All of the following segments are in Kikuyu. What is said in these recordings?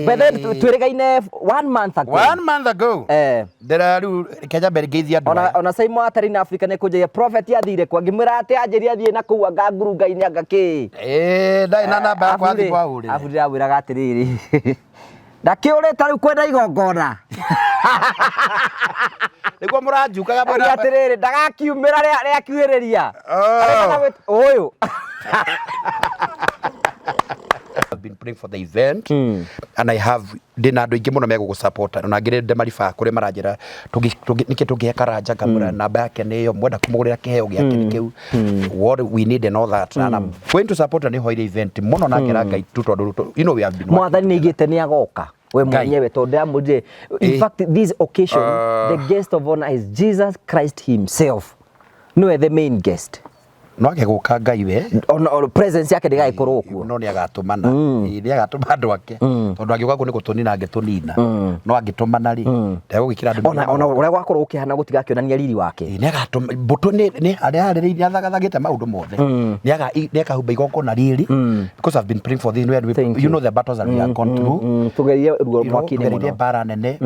By the way, twĩrĩgaine one month ago. One month ago. Ndĩra rĩu Kenya mbere ngeithia andũ Ona aya. ona Simon atarĩ na Africa nĩ kũnjagia prophet athire kwa ngĩmwĩra atĩ anjĩria athiĩ na kũu anga ngurunga-inĩ anga kĩ. Ĩĩ, ndarĩ na namba yakwa Abu rĩ, thimũ ahũrĩre. Abu ndĩramwĩraga atĩrĩrĩ, ndakĩũrĩte rĩu kwenda igongona. Nĩguo mũranjukaga Auga mwena. atĩrĩrĩ, ndagakiumĩra rĩakiuhĩrĩria. Oh. Ũyũ. I've been praying for the event and I have ndĩna andũ aingĩ mũno megũgũ-support ona angĩ ndĩ maribaa kũrĩa maranjĩra nĩkĩ tũngĩhe Karanja ngamwĩra namba yake nĩ ĩyo mwenda kũmũgũrĩra kĩheo gĩake nĩ kĩu what we need and all that and I'm going to support na nĩhoire event mũno na ngera Ngai tu tondũ you know we have been working Mwathani nĩ aigĩte nĩ agoka we Ngai. mwenyewe tondũ ndĩramwĩrire in Eh. fact this occasion the guest of honor is Jesus Christ himself, nĩwe the main guest. No age gũka Ngai we. Ona presence yake ndĩgagĩkorwo kuo. No nĩ agatũmana. Ĩĩ, nĩ agatũma andũ ake tondũ angĩũka kũ nĩ gũtũnina angĩtũnina no angĩtũmana rĩ ndegũgĩkĩra andũ Ona ũrĩa gwakorwo gũkĩhana gũtigakĩonania riri wake. Ĩĩ, nĩ agatũma mbũtũ nĩ harĩa harĩrĩirie athagathagĩte maũndũ mothe nĩ akahumba igongona rĩrĩ because I've been praying for this when we, Thank you you. know the battles that we have gone through. Tũgerie ruo You know, mwaki-inĩ tũgereire mũno. mbara nene.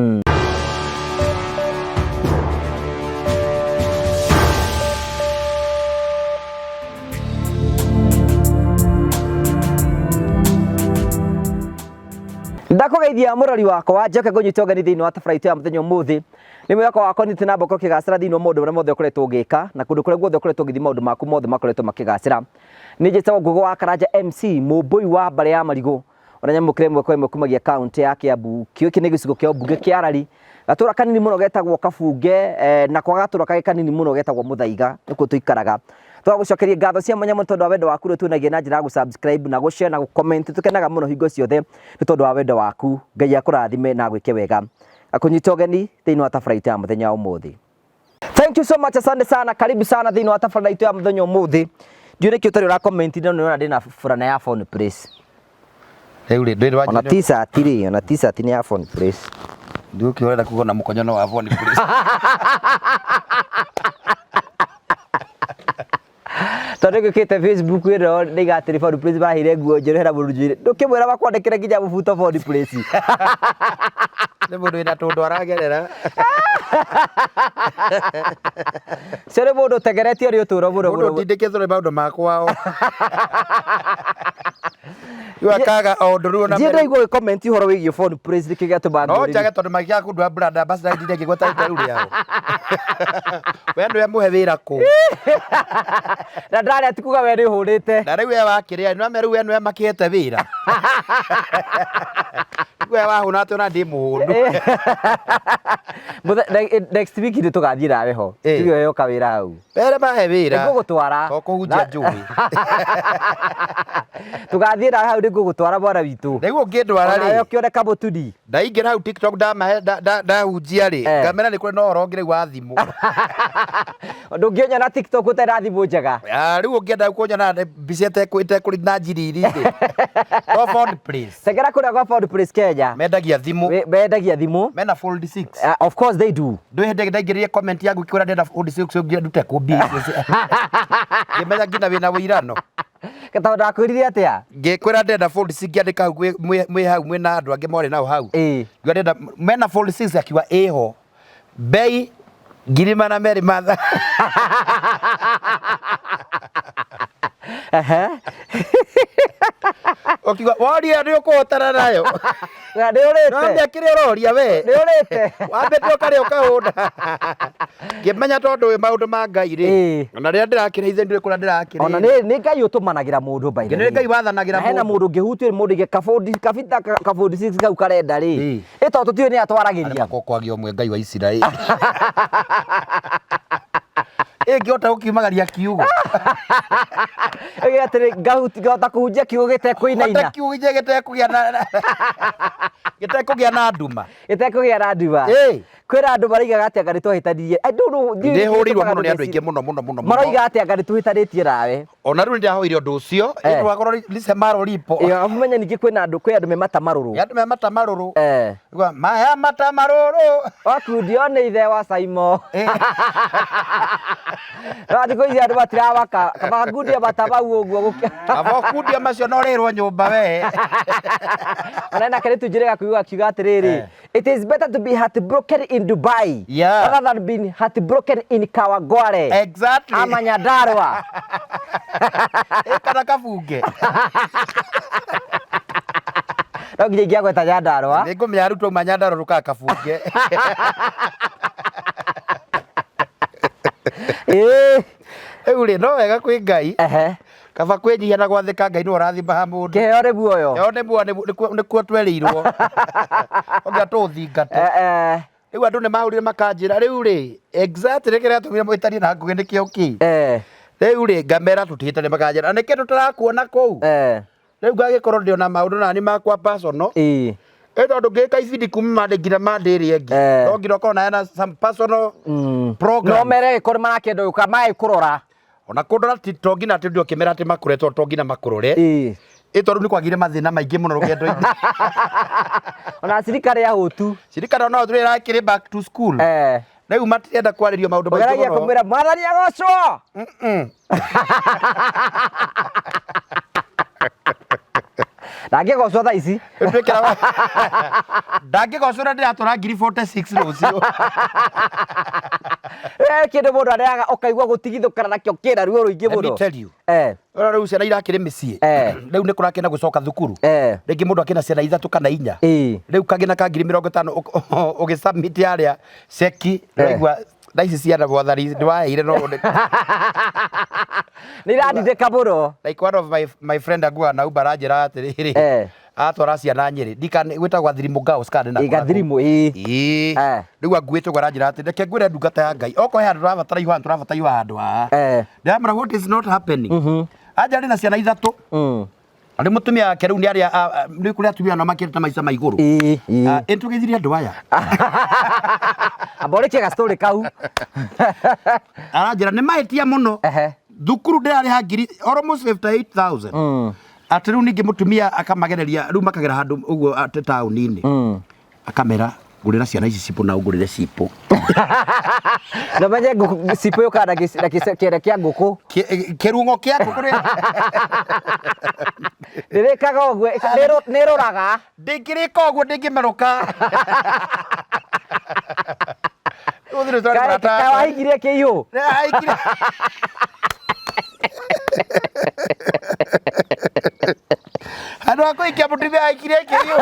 Ndakũgeithia mũrori wakwa, njoke ngũnyite ũgeni thĩinĩ wa tabarĩra itũ ya mũthenya ũmũthĩ. Nĩ mwĩhoko wakwa nĩ namba ũkorwo ũkĩgacĩra thĩinĩ wa maũndũ marĩa mothe ũkoretwo ũgĩka na kũndũ kũrĩa guothe ũkoretwo ũgĩthiĩ maũndũ maku mothe makoretwo makĩgacĩra. Nĩ njĩtagwo Ngũgũ wa Karanja MC, mũmbũi wa mbarĩ ya marigũ ona nyamũkĩre ĩmwe kwa ĩmwe kumagia kaunti ya Kiambu. Gĩkĩ nĩ gĩcigo kĩa ũmbunge kĩa Arari, gatũra kanini mũno getagwo Kabunge, na kwa gatũra kangĩ kanini mũno getagwo Mũthaiga, nĩkuo tũikaraga. Twagũcokeria ngatho cia mwanya mũno tondũ wa wendo waku ũrĩa tuonagia na njĩra ya gũ-subscribe na gũ-share na gũ-comment. Tũkenaga mũno hingo ciothe nĩ tondũ wa wendo waku. Ngai akũrathime na agwĩke wega. Akũnyita ũgeni thĩinĩ wa tabarĩra itũ ya mũthenya wa ũmũthĩ. Thank you so much, asante sana, karibu sana thĩinĩ wa tabarĩra itũ ya mũthenya ũmũthĩ. Ndiũĩ nĩkĩ ũtarĩ ũra comment no nĩũrona ndĩna burana ya Phone Place. Rĩu rĩ ndwĩrĩ Ona t-shirt rĩ, ona t-shirt nĩ ya Phone Place. Ndũkĩ ũrenda kuga na mũkonyo wa Phone Place. Tondũ ngĩkĩte Facebook ĩno ndaiga atĩrĩ Phone Place maheire nguo njerũ hena mũndũ njũire ndũkĩmwĩra makwandĩkĩre nginya mũbuto Phone Place. Nĩ mũndũ wĩna tũndũ aragerera. Cio nĩ mũndũ ũtengeretio nĩ ũtũro mũno Mũndũ mũno. ũtindĩkĩtwo nĩ maũndũ ma kwao. Rĩu akaga o ũndũ rĩu ona Ndiĩ ndaigua ũgĩ comment ũhoro wĩgiĩ Phone Place nĩkĩo gĩatũma no ngũrĩrie. njage tondũ magĩaga kũndua brand ambassador ndinde ngĩgweta rĩtwa rĩu rĩao. We nĩwe mũhe wĩra kũ. Na ndarĩa ti kuga we nĩ ũhũrĩte. Na rĩu we wakĩrĩa nĩ rĩu we nĩwe makĩhete wĩra. We wahũna atĩ ona ndĩ mũhũnu. Next week nĩ tũgathiĩ nawe ho. Tuge we yoka wĩra hau. Mbere mahe wĩra. Nĩngũgũtwara. To kũhunjia njũĩ. Tũgathiĩ nawe hau nĩngũgũtwara mwana witũ. Rĩu ũngĩndwara Onawe rĩ. ũkĩone kamũtuni. Ndaingĩra hau TikTok ndamahe ndahunjia rĩ. Ngamera nĩ kũrĩ na ũhoro ũngĩ rĩu wa thimũ. Ndũngĩnyona TikTok ũtarĩ na thimũ njega. Rĩu ũngĩenda kũnyona mbica ĩtekũrĩ na njiriri rĩ. Go Phone Place. Tengera kũrĩa gwa Phone Place Kenya. Mendagia thimũ. Mendagia thimũ. Mena Fold 6. Of course they do. Ndwĩ hĩndĩ ndaingĩrire comment yaku ngĩkwĩra ndĩrenda Fold 6 ũngĩ ndute kũ mbia icio. Ngĩmenya nginya wĩna wĩirano. Tondũ ndakwĩrire atĩa? Ngĩkwĩra ndĩrenda Fold 6 ngĩandĩka hau mwĩ hau mwĩna andũ angĩ morĩ nao hau. Ngiuga ndĩrenda mena Fold 6 akiuga ĩho. Bei ngiri mana merĩ ma Ũkiuga woria nĩ ũkũhotana nayo. Na nĩ ũrĩte. No kĩrĩa ũroria we. Nĩ ũrĩte. Wambĩte ũkarĩa ũkahũna. Ngĩmenya tondũ wĩ maũndũ ma Ngai rĩ. Ona rĩrĩa ndĩrakĩrĩa ithe ndũĩ kũrĩa ndĩrakĩrĩa. Ona nĩ Ngai ũtũmanagĩra mũndũ by the way. Nĩ Ngai wathanagĩra Na hena mũndũ ũngĩhutio nĩ mũndũ ige kabũndi kabita kabũndi six kau karenda rĩ. Ĩ tondũ tũtiũĩ nĩ atwaragĩria. Arĩa kwagia ũmwe Ngai wa Isiraeli. Ĩngĩhota gũkiumagaria kiugo. Ĩgĩ atĩrĩ ngahota kũhunjia kiugo gĩtekũinaina. Hota kiugo gĩtekũgĩa na gĩtekũgĩa na nduma. Gĩtekũgĩa na nduma. Kwĩna andũ maroigaga atĩ anga nĩtwahĩtanirie. I don't know. Ndĩhũrĩirwo mũno nĩ andũ aingĩ mũno mũno mũno. Maroiga atĩ anga nĩtũhĩtanĩtie nawe. Ona rĩu nĩndĩrahoire ũndũ ũcio. Rwakorwo lisema lipo. Ĩyo ũmenye ningĩ kwĩna andũ kwĩ andũ me mata marũrũ. Andũ me mata marũrũ. Maya mata marũrũ. Wakundio nĩ ithe wa Saimo. No thikũ ici andũ matiramaka. Kaba ngundia mata mau ũguo. Kaba ũkundie macio na ũrĩrwo nyũmba we. Ona nake nĩ tunjĩre gakuigua Ngũgĩ akiuga atĩrĩrĩ, "It is better to be heartbroken in Dubai rather than being heartbroken in Kawangware ama Nyandarua." Ĩ, kana kabunge. No nginya ingĩagweta Nyandarua. Nĩ ngũmenya rĩu twauma Nyandarua rũkaga kabunge. Rĩu rĩ, no wega kwĩ Ngai. Kaba kwĩnyihia na gwathĩka Ngai nĩwe ũrathimaga mũndũ. Kĩheo nĩ muoyo. Kĩheo nĩ muoyo, nĩkuo twerĩirwo. Ongira tũũthingate. Rĩu andũ nĩ mahũrire makanjĩra rĩu rĩ, exactly kĩrĩa gĩatũmire mwĩtanie na Ngũgĩ nĩkĩo kĩ. Rĩu rĩ, ngamera tũtihĩtanie makanjĩra na nĩkĩ tũtarakuona kũu. Rĩu ngagĩkorwo ndĩ ona maũndũ nani makwa personal. Ĩ tondũ ngĩka ibindi kuma Monday nginya Monday ĩrĩa ĩngĩ. No nginya ũkorwo na some personal program. No mere gĩkorwo nĩ marakĩenda gũka magĩkũrora. Ona kũndora ti to nginya atĩ ũndũ ũkĩmera atĩ makũrore tondũ to nginya makũrore. Ĩ tondũ nĩ kwagire mathĩna maingĩ mũno rũgendo-inĩ. Ona cirika ahũtu. Cirika no tũrĩ ĩrakĩrĩ back to school. Rĩu matirenda kwarĩrio maũndũ maingĩ Ũgeragia mũno. kũmwĩra mwathani agocwo. Ndangĩgocwo thaa ici. Twĩkĩra ndangĩgocwo na ndĩratwara ngiri 46 rũciũ. Kĩndũ mũndũ arĩaga ũkaigua gũtigithũkana nakĩo kĩna ruo rũingĩ Let me mũno. tell you. Ora rĩu ciana irakĩrĩ mĩciĩ. Rĩu nĩ kũrakĩenda gũcoka thukuru. Rĩngĩ mũndũ akĩna ciana ithatũ kana inya. Rĩu kagĩna ka ngiri 50 ũgĩsubmit harĩa ceki ũraigua thaa ici ciana mwathani nĩwaheire no Nĩ iratindĩka mũno. Like one of my friend anguaga na Uber aranjĩra atĩrĩrĩ, atwara ciana Nyĩrĩ ndikana gwĩtagwo Gathirimu Girls kana nĩ Ĩ, Gathirimu, ĩ. Ĩ. Rĩu anguĩte ũguo aranjĩra atĩ reke ngwĩre ndungata ya Ngai okorwo he handũ tũrabatara ihũa tũrabatara ihũa handũ haha. Ndĩramwĩra what is not happening. Anjĩra ndĩna ciana ithatũ. Na rĩu mũtumia wake rĩu nĩ arĩa nĩ kũrĩ atumia nao makĩrĩte maica ma igũrũ. Ĩ, ĩ. Ah, ĩ tũgeithirie andũ aya. Amba ũrĩkie ga story kau. Aranjĩra nĩ mahĩtia mũno. Thukuru ndĩrarĩha ngiri almost 58,000. Atĩ rĩu ningĩ mũtumia akamagereria rĩu makagera handũ ũguo atĩ taũni-inĩ. Akamera ngũrĩra ciana ici cipũ na ũngũrĩre cipũ. Na menye ngũkũ cipũ yũkaga na kĩere kĩa ngũkũ. Kĩrung'o kĩa ngũkũ nĩ Ndĩrĩkaga ũguo, nĩrũraga. Ndĩngĩrĩka ũguo ndĩngĩmerũka. Rĩu thirĩ twarĩ Kaĩ mũrata kaĩ wakwa. wahikirie kĩihũ? Ahikire. Handũ ha kũhikia mũtumia ahikirie kĩiyũ.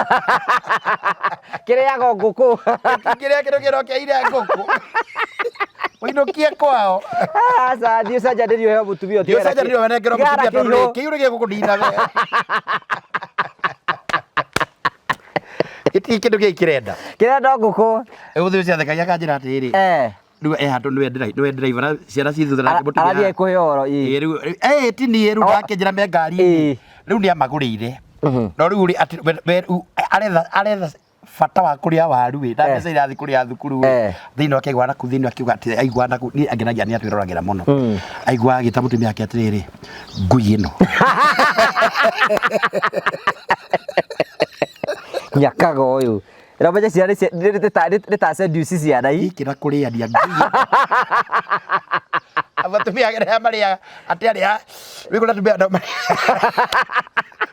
Kĩrĩaga ngũkũ. Kĩrĩa kĩndũ kĩrokeire ngũkũ. Ũinũkie kwao. Aca, thiĩ ũcanjanĩrio ũheo mũtumia Thiĩ ũcanjanĩrio wenengerwo mũtumia tondũ rĩ, kĩiyũ nĩ gĩgũkũnina we. Gĩtirĩ kĩndũ gĩkĩ kĩrenda. Kĩrenda o ngũkũ. Rĩu ũthĩ ũcio athekagia akanjĩra atĩrĩrĩ. Rĩu e handũ nĩwe driver na ciana ci thutha nake mũtumia. Arathiĩ kũhe ũhoro. Ĩ, rĩu ti niĩ rĩu ndakĩnjĩra me ngari-inĩ. Rĩu nĩ amagũrĩire. No rĩu rĩ atĩ we rĩu aretha bata wa kũrĩa waru ĩ, na mbeca irathiĩ kũrĩa thukuru ĩ. Thĩinĩ wake aiguaga nakũu thĩinĩ akiuga atĩ aiguaga nakũu niĩ angenagia nĩ atwĩroragĩra mũno. Aiguaga agĩta mũtumia wake atĩrĩrĩ, ngui ĩno. Nyakaga ũyũ. Na menye ciana nĩ ta seduce ciana i. Gĩkĩ na kũrĩania ngui. Atumia arĩa marĩaga atĩ arĩa rĩu kuna atumia andũ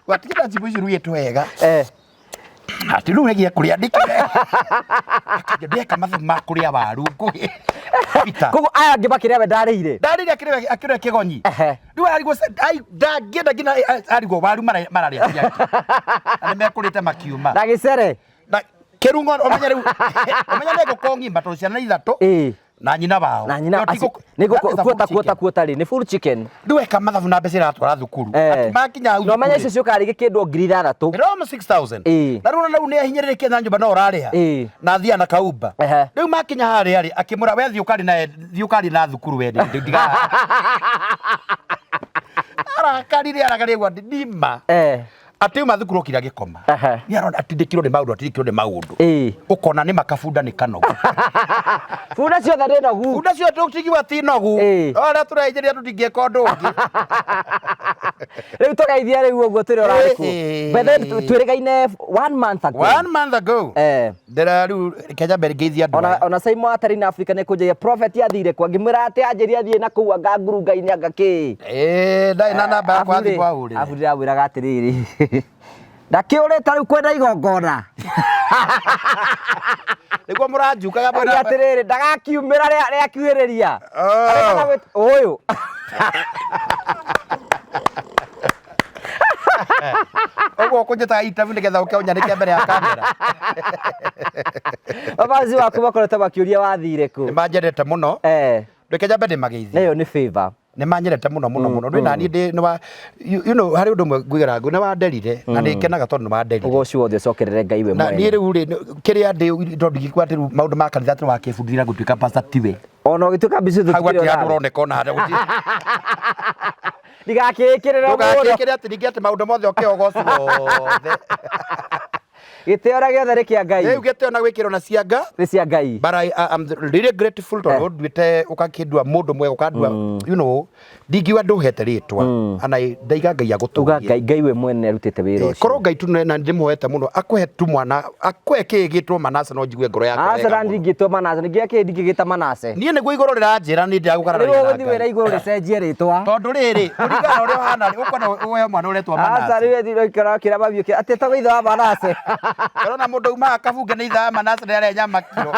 watigĩra cibu ici rugĩtwo wega. Atĩ rĩu regia kũrĩa nĩkĩ? Ndeka mathabu ma kũrĩa waru ngũgĩ. Peter. Koguo aya angĩ makĩrĩa we ndarĩire. Ndarĩire akĩrĩa kĩgonyi. Rĩu arigwo ndangĩenda nginya arigwo waru mararĩa ciake. Na nĩ mekũrĩte makiuma. Na gĩcere. Na kĩrung'o ũmenye rĩu ũmenye nĩ ngũkũ ng'ima tondũ ciana ithatũ. Na nyina wao. Na nyina No ti acio ngũkũ- nĩ that ngũkũ is a full kuota chicken. kuota kuota rĩ nĩ full chicken. Rĩu eka mathabu na mbeca iratwara thukuru. Atĩ makinya hau No menye thukuru icio ciũkaga rĩngĩ kĩndũ 6,000. rĩ, almost 6,000. Na rĩu ona rĩu nĩ ahinyĩrĩrĩkĩte na nyũmba no ũrarĩha. Na athiaga na kaumba. Rĩu makinya harĩa rĩ akĩmwĩra we thiĩ ũkarie na thiĩ ũkarie na thukuru we ndiga. Arakarire arakarire gwa nima. Atĩ uma thukuru okire agĩkoma. Nĩ arona atindĩkirwo nĩ maũndũ atindĩkirwo nĩ maũndũ. Ũkona nĩ makabunda nĩ kanogu. Bunda ciothe nĩ nogu. Bunda ciothe tũtingiuga ti nogu. No arĩa tũrehinyĩrĩria tũtingĩka ũndũ ũngĩ. Rĩu tũgeithie rĩu ũguo tũrĩ ũrarĩ kuo. By the way, twĩrĩgaine 1 month ago. 1 month ago. Ndĩra rĩu reke nyambe ngeithie andũ aya. Ona Simon atarĩ na Africa nĩ kũnjagia prophet athire kwa ngĩmwĩra atĩ anjĩrie athiĩ na kũu anga ngurunga-inĩ anga kĩ. Ndarĩ na namba yakwa ya thimũ ahũrĩre. Abu ndĩramwĩraga atĩrĩrĩ. Ndakĩũrĩte rĩu kwenda igongona. Nĩguo mũranjukaga Auga mwena. atĩrĩrĩ ndagakiumĩra rĩakiuhĩrĩria. Oh. Ũyũ. Ũguo ũkũnjĩtaga interview nĩgetha ũke ũnyanĩke mbere ya kamera. Mabazi waku makoretwo makiũria wathire kũ. Nĩ manjendete mũno. Reke nyambe ndĩmageithie. Na ĩyo nĩ favor. Nĩ manyendete mũno mũno mũno. Ndũĩ naniĩ ndĩ nĩ wa you know harĩ ũndũ ũmwe nguigĩra ngũ nĩ wanderire na nĩ ngenaga tondũ nĩ wanderire. Ũgoci wothe ũcokerere Ngai we Na niĩ mwene. rĩu rĩ kĩrĩa ndĩ tondũ ndingĩkuga atĩ rĩu maũndũ ma kanitha atĩ nĩ wakĩbundithia gũtuĩka pastor tiwe. Ona ũgĩtuĩka mbici Hau tũtikĩrĩ hatirĩ handũ onawe. ũroneka ona harĩa gũtirĩ. Ndigakĩĩkĩrĩre mũno. Ndũgakĩkĩre atĩ ningĩ atĩ maũndũ mothe ũkĩhe ũgoci wothe. Gĩtĩo ũrĩa gĩothe nĩ kĩa Ngai. Rĩu gĩtĩo na gwĩkĩrwo na cianga. Nĩ cia Ngai. But I'm really grateful tondũ nduĩte ũgakĩndua mũndũ mwega ũkandua you know ndingiuga ndũhete rĩtwa and I ndaiga Ngai Uga agũtũrie. Ngai Ngai we mwene arutĩte wĩra ũcio. Korwo Ngai tu na ndĩmuoete mũno akũhe tu mwana akũhe kĩĩ gĩtwo Manase no njigue ngoro yakwa Aca wega na mũno. ndingĩtwo Manase ningĩ kĩĩ ndingĩgĩta Manase. Niĩ nĩguo igũrũ rĩranjĩra niĩ Rĩu ndĩragũkararagia na ũgũthiĩ wĩra Ngai. igũrũ rĩcenjie rĩtwa. Tondũ rĩrĩ kũringana na ũrĩa ũhana rĩ ũkwenda ũheo mwana ũretwo Aca Manase. rĩu ethire ũikara ũkĩra mami ũkĩ atĩ etagwo ithe wa Manase. Ũrona mũndũ umaga kabunge nĩ ithe wa Manase nĩ arĩa nyama kiro.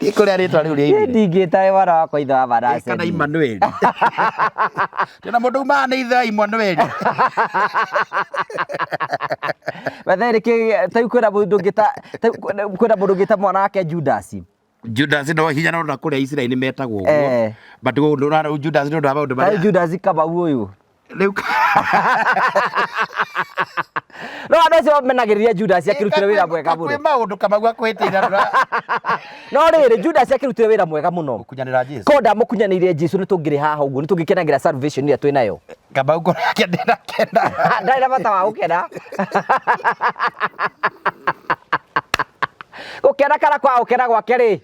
Thiĩ kũrĩa rĩtwa rĩu Niĩ rĩaimire. ndingĩta mwana wakwa ithe wa Manase. Kana niĩ. Emmanuel. Tena mũndũ umaga nĩ ithe wa Emmanuel. Bethe nĩkĩ ta rĩu kwĩna mũndũ ũngĩta ta rĩu kwĩna mũndũ ũngĩta mwana wake Judas. Judas no hinya no na kũrĩa Isiraeli metagwo ũguo. But Judas nĩ ũndũ wa maũndũ Ta rĩu marĩa Judas Kamau ũyũ. rĩu No andũ acio mamenagĩrĩria Judas akĩrutire wĩra mwega kwĩ mũno. maũndũ Kamau akwĩtĩire andũ No rĩrĩ Judas akĩrutire wĩra mwega mũno. gũkunyanĩra Jesu. Korwo ndamũkunyanĩire Jesu nĩ tũngĩrĩ haha ũguo nĩ tũngĩkenagĩra salvation ĩrĩa twĩ nayo. Kamau ngoro yake ndĩrakena. Ndarĩ na bata wa gũkena. Gũkena kana kwaga gũkena gwake rĩ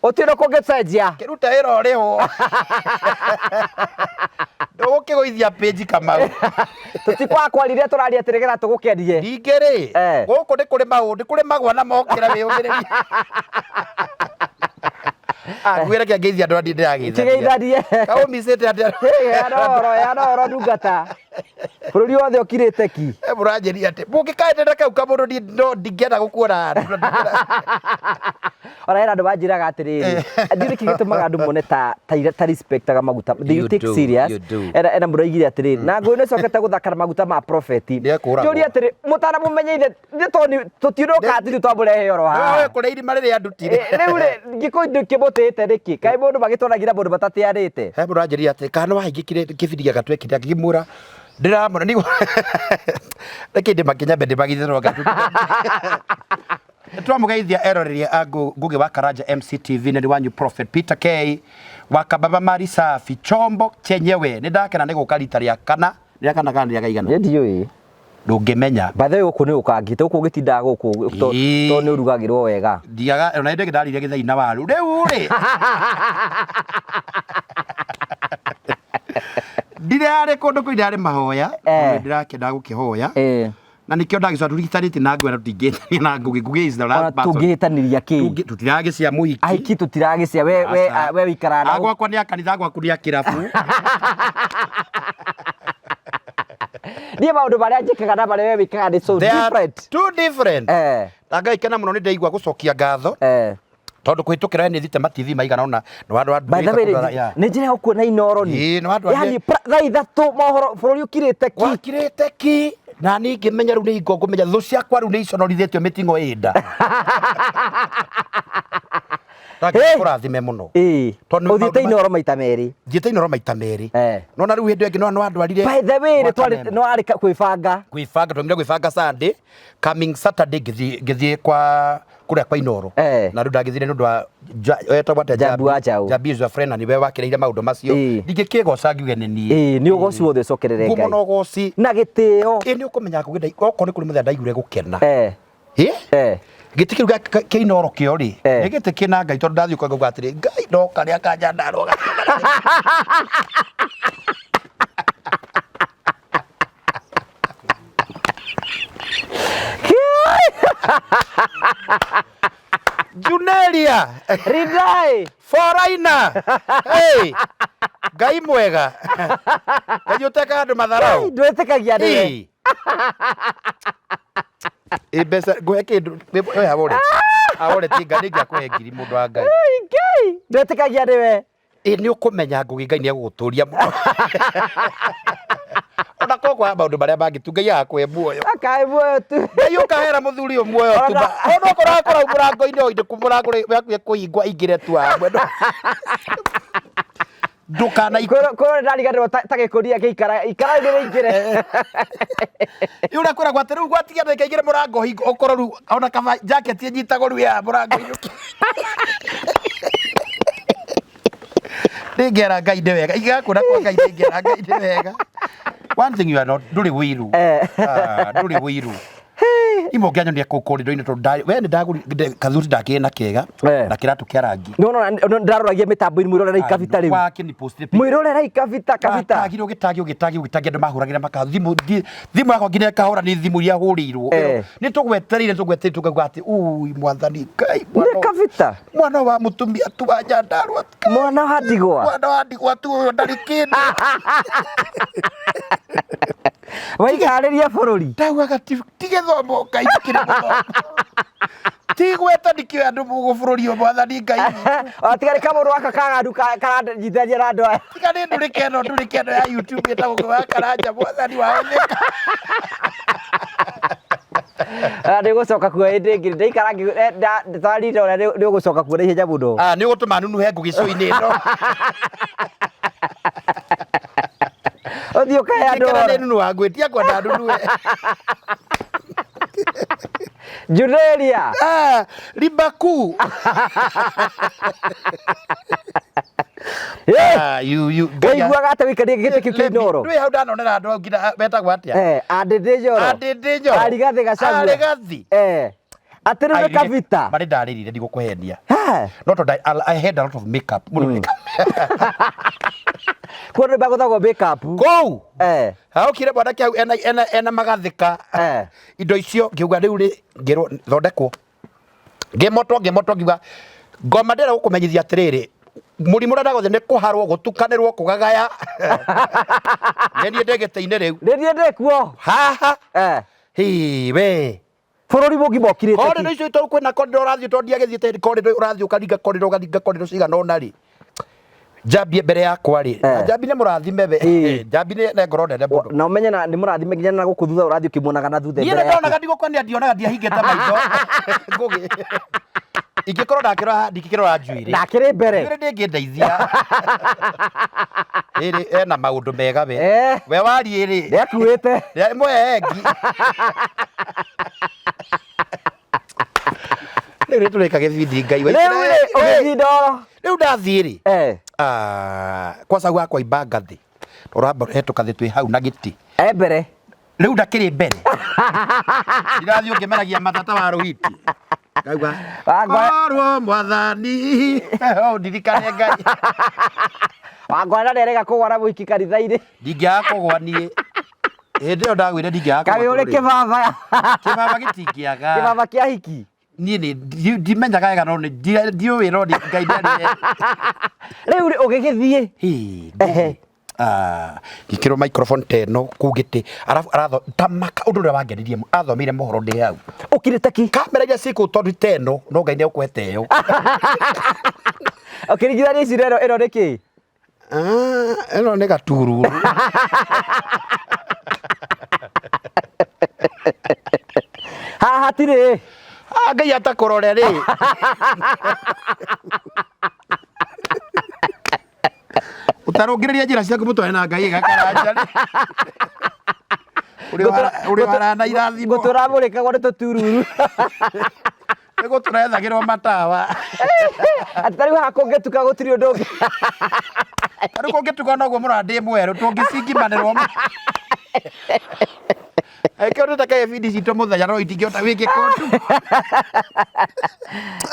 ũtirĩ kũngĩcenjia. Kĩruta wĩra ũrĩhwo. Ndũgũkĩgũithia page Kamau. Tũtikwaga kwaririe tũraria atĩ nĩgetha tũgũkenie. Ningĩ rĩ gũkũ nĩ kũrĩ maũndũ nĩ kũrĩ magwa na mokĩra wĩyũmĩrĩrie. Ngwĩre kĩa ngeithia andũ andĩ ndĩrageithania. Kĩgeithanie. Kaũmicĩte atĩa? Heana ũhoro, heana ũhoro ndungata. Bũrũri wothe ũkirĩte ki. Mũranjĩria atĩ mũngĩkaenderea kau kamũndũ niĩ no ndingĩenda gũkuona handũ. Ona hena andũ manjĩraga atĩrĩrĩ, ndiũĩ nĩkĩ gĩtũmaga andũ mone ta respectaga maguta. They You take do, serious. you do. Ena mũndũ oigire atĩrĩrĩ, na ngũyũ nĩcokete gũthaka na maguta ma prophet. Nĩekũragwo. Njũrie atĩrĩ, mũtanamũmenyeire nĩ tondũ tũtiũrũkaga tithuĩ twamũrehe oro haha. Wewe kũrĩa irima rĩrĩa ndutire. Rĩu rĩ, ngĩkũyũ ndĩkĩmũtĩĩte nĩkĩ? Kaĩ mũndũ magĩtwaragira mũndũ matatĩanĩte? He mũndũ anjĩrire atĩ kana nĩ wahingĩkire kĩbindi gĩaka twekire akĩmwĩra ndĩramona nĩguo reke ndĩmakĩnyambe ndĩmagithĩrwo twamũgeithia eroreria a Ngugi wa Karanja MCTV na nĩ wanyu Prophet Peter K wa Kababa Mari Safi chombo chenyewe nĩ ndakena nĩ gũka rita rĩa kana rĩa kana kana rĩa kaigana Niĩ ndiũĩ. ndũngĩmenya. By the way gũkũ nĩ ũkangĩte gũkũ ũgĩtindaga gũkũ Ĩĩ. to nĩ ũrugagĩrwo wega. Ndiaga ona hĩndĩ ĩngĩ ndarire gĩtheri na waru rĩu rĩ ndirarĩ kũndũ kũu ndirarĩ mahoya ndĩrakenda gũkĩhoya na nĩkĩo ndagĩcoka tũrigitanĩtie na ngũĩ na tũtingĩhĩtania na Ngugi. Ngugi is the Ona last person. tũngĩhĩtanĩria kĩ? Tũtiragĩcia mũhiki. Ahiki tũtiragĩcia we Aca. we wĩikaraga na A gwakwa nĩ a kanitha gwaku nĩ a kĩrabu. Niĩ maũndũ marĩa njĩkaga na marĩa we wĩkaga nĩ so They are different. too different. Na Ngai kena mũno nĩ ndaigua gũcokia ngatho tondũ kũhĩtũkĩra we nĩ thiĩte ma TV maigana ũna nĩ wa andũ By the way, yeah. nĩ njĩra ya gũkuona Inooro ni. Ĩĩ, nĩ wandwarire- Yani thaa ithatũ mohoro bũrũri ũkirĩte ki. Gwakirĩte ki na niĩ ngĩmenya rĩu nĩ hingo ngũmenya thũ ciakwa rĩu nĩ iconorithĩtio mĩting'o ĩ nda. Na Ngai Hey! akũrathime mũno. Ĩĩ. Tondũ Ũthiĩte maũndũ ma- Inooro maita merĩ. Thiĩte Inooro maita merĩ. Nona rĩu hĩndĩ ĩngĩ no wandwarire. By the way, nĩ gwaka twarĩ mema. nĩ warĩ kwĩbanga. Kwĩbanga twaumire gwĩbanga Sunday coming Saturday ngĩthiĩ kwa kũrĩa kwa Inooro. Na rĩu ndagĩthire nĩ ũndũ wa etagwo atĩa Jambi wa Njaũ. Jambi is your friend na nĩwe wakĩreire maũndũ macio. Ndingĩkĩgoca ngiuge nĩ niĩ. Ĩĩ, nĩ ũgoci wothe ũcokerere Ngumo Ngai. na ũgoci. Na gĩtĩo. Ĩĩ nĩ ũkũmenya kũgĩ okorwo nĩ kũrĩ mũthenya ndaiguire gũkena. Ĩ? Gĩtĩ kĩu kĩa Inooro kĩo rĩ, nĩ gĩtĩ kĩna Ngai tondũ ndathiĩ ũkauga ngauga atĩrĩ, Ngai ndoka rĩa kanja ndarũga. Junelia Ridai Foreigner. Hey. Ngai mwega. Ngai ũtekaga andũ matharau. Ndwĩtĩkagia nĩwe. Ĩ. Ĩ mbeca ngũhe kĩndũ we awore. Awore ti Ngai nĩngĩakũhe ngiri mũndũ wa Ngai. Ngai ndwĩtĩkagia nĩwe. Ĩ nĩ ũkũmenya Ngũgĩ Ngai nĩ egũgũtũria mũno. Ona korwo kwaga maũndũ marĩa mangĩ tu Ngai agakũhe muoyo. Akae muoyo tu. Ngai ũkahera mũthuri ũyũ muoyo tu. Ona okorwo akora hau mũrango-inĩ o indĩ mũrango wakuye kũhingwo aingĩre tu hamwe. Ndũkana Kwĩrwo ndariganĩrwo ta gĩkũnia gĩikara ikara nĩ rĩingĩre. Rĩu ũrĩa kwĩragwo atĩ rĩu gwatigia ndagĩka igĩrĩ mũrango ũhingwo ũkorwo rĩu ona kaba jacket ĩnyitagwo rĩu ya mũrango-inĩ. Nĩngera Ngai nĩ wega. Ingĩgakuona kwa Ngai nĩngera Ngai nĩ wega. One thing you are not, ndũrĩ wĩiru. Ah, ndũrĩ wĩiru. Imwe ũngĩanyonia kũu korido-inĩ tondũ we nĩ ndagũrire kathuti ndakĩrĩ na kega na kĩratũ kĩa rangi. Nĩwona ndĩraroragia mĩtambo-inĩ mwĩrorera ikabita rĩu. Wakĩni-post Mwĩrorera ikabita kabita. Watagirwo ũgĩtagio ũgĩtagio ũgĩtagio andũ mahũragĩra maka thimũ thimũ yakwa nginya ĩkahũra nĩ thimũ iria hũrĩirwo. Nĩ tũgwetereire tũgwetereire tũkaigua atĩ ui mwathani Ngai Nĩ kabita. Mwana wa mũtumia tu wa Nyandarua. Mwana wa ndigwa. Mwana wa ndigwa tu ũyũ ndarĩ kĩndũ. Waikarĩria bũrũri. Ndaugaga ti gĩthomo Ngai ndikĩrĩ mũthomu. Ti gweta ndikĩũĩ andũ mũgũ bũrũri ũyũ mwathani Ngai witũ. Tiga nĩ kamũndũ gaka kagandu karanyitithania na andũ aya. Tiga nĩ ndũrĩke ĩno ndũrĩke ĩno ya YouTube ĩtagwo Ngũgĩ wa Karanja mwathani wa Ũthĩka. Nĩ ũgũcoka kuo hĩndĩ ĩngĩ ndaikara twarire ũrĩa nĩ ũgũcoka kuo na ihenya mũno. Ah, nĩ ũgũtũma nunuhe ngũgĩ cũinĩ ĩno. Ũthiĩ ũkahe andũ Ingĩkena nĩ ũhoro. nunu wa ngwĩtia kwenda nunuhe. Judelia. Ah, Libaku. Ah, you Waiguaga atĩa wĩikarĩire gĩtĩ kĩu kĩa Inooro? Ndwĩ hau ndanonera andũ au nginya metagwo atĩa? Andĩndĩ Njoro. Andĩndĩ Njoro. Arigathĩ Gachagua. Arigathi. Atĩ rĩu nĩ kabita. Marĩ ndarĩrire ndigũkũhenia. No tondũ I had a lot of makeup. Mũno. Kuo nĩ magũthagwo makeup. Kũu. Haokire mwanake hau ena magathĩka. Indo icio ngiuga rĩu rĩ ngĩrwo thondekwo. Ngĩmotwo ngĩmotwo ngiuga ngoma ndĩrenda gũkũmenyithia atĩrĩrĩ mũrimũ ũrĩa ndagothe nĩ kũharwo gũtukanĩrwo kũgagaya. Nĩ niĩ ndĩ gĩtĩ-inĩ rĩu. Nĩ niĩ ndĩ kuo. Haha. Hĩ we. Bũrũri mũgima ũkirĩte ki. Corridor icio tondũ kwĩna corridor ũrathiĩ tondũ ndiagĩthiĩte corridor ũrathiĩ ũkaringa corridor ũkaringa corridor cigana ũna rĩ. Njambie mbere yakwa rĩ. Njambi nĩ mũrathime we. Njambi nĩ ngoro nene mũno. Na ũmenye na nĩ mũrathime nginya na gũkũ thutha ũrathiĩ ũkĩmuonaga na thutha Niĩ mbere yaku. ndonaga ndigũkwania ndionaga ndiahingĩte maitho. Ngũgĩ. Ingĩkorwo ndakĩrora ndingĩkĩrora njuĩrĩ. Ndakĩrĩ mbere. Njuĩrĩ ndĩngĩndeithia. Ĩrĩ ena maũndũ mega we. We wariĩ rĩ. Nĩakuĩte. Mwengi. Rĩu nĩ tũreka gĩbindi Ngai wa Rĩu rĩ ũgĩthiĩ Inooro. Rĩu ndathiĩ rĩ. Kwaca gwakwa imba ngathĩ. Ũramba ũhetũka thĩ twĩ hau na gĩtĩ. Mbere. Rĩu ndakĩrĩ mbere. Ndirathiĩ ũngĩmeragia matata wa rũhiti. Ngauga korwo mwathani ũndirikane Ngai. Wangwana nĩarega kũgwa na mũhiki kanitha-inĩ. Ndingĩaga kũgwa niĩ. Hĩndĩ ĩyo ndagwire ndingĩaga kũgwa. Kaĩ ũrĩ kĩbaba. Kĩbaba gĩtingĩaga. Kĩbaba kĩa hiki. Niĩ nĩ ndimenyaga wega no ndiũĩ no Ngai nĩarĩ. Rĩu rĩ ũgĩgĩthiĩ. Ngũgĩ. Ngĩkĩrwo microphone ta ĩno kũu gĩtĩ arabu aratho ta maka ũndũ ũrĩa wangenirie athomeire mohoro ndĩ hau. Ũkirĩte ki. Kamera iria ciĩ kũu tondũ ta ĩno no Ngai nĩegũkũhe ĩyo. Ũkĩringithania ici na ĩno ĩno nĩ kĩ? Ĩno nĩ gatururu. Haha hatirĩ. Ngai atakũrore rĩ. Ũtarũngĩrĩria njĩra ciaku mũtware na Ngai ĩgakaranja rĩ. Ũrĩ warana irathimo. Ngũtũramũrĩkagwo nĩ tũtururu. Nĩ gũtũrethagĩrwo matawa. Atĩ ta rĩu haha kũngĩtuka gũtirĩ ũndũ ũngĩ. Ta rĩu kũngĩtuka noguo mũrora ndĩ mwerũ tũngĩcingimanĩrwo. Angĩkorwo tũtakaye bindi citũ mũthenya no itingĩhota gwĩkĩka ũndũ.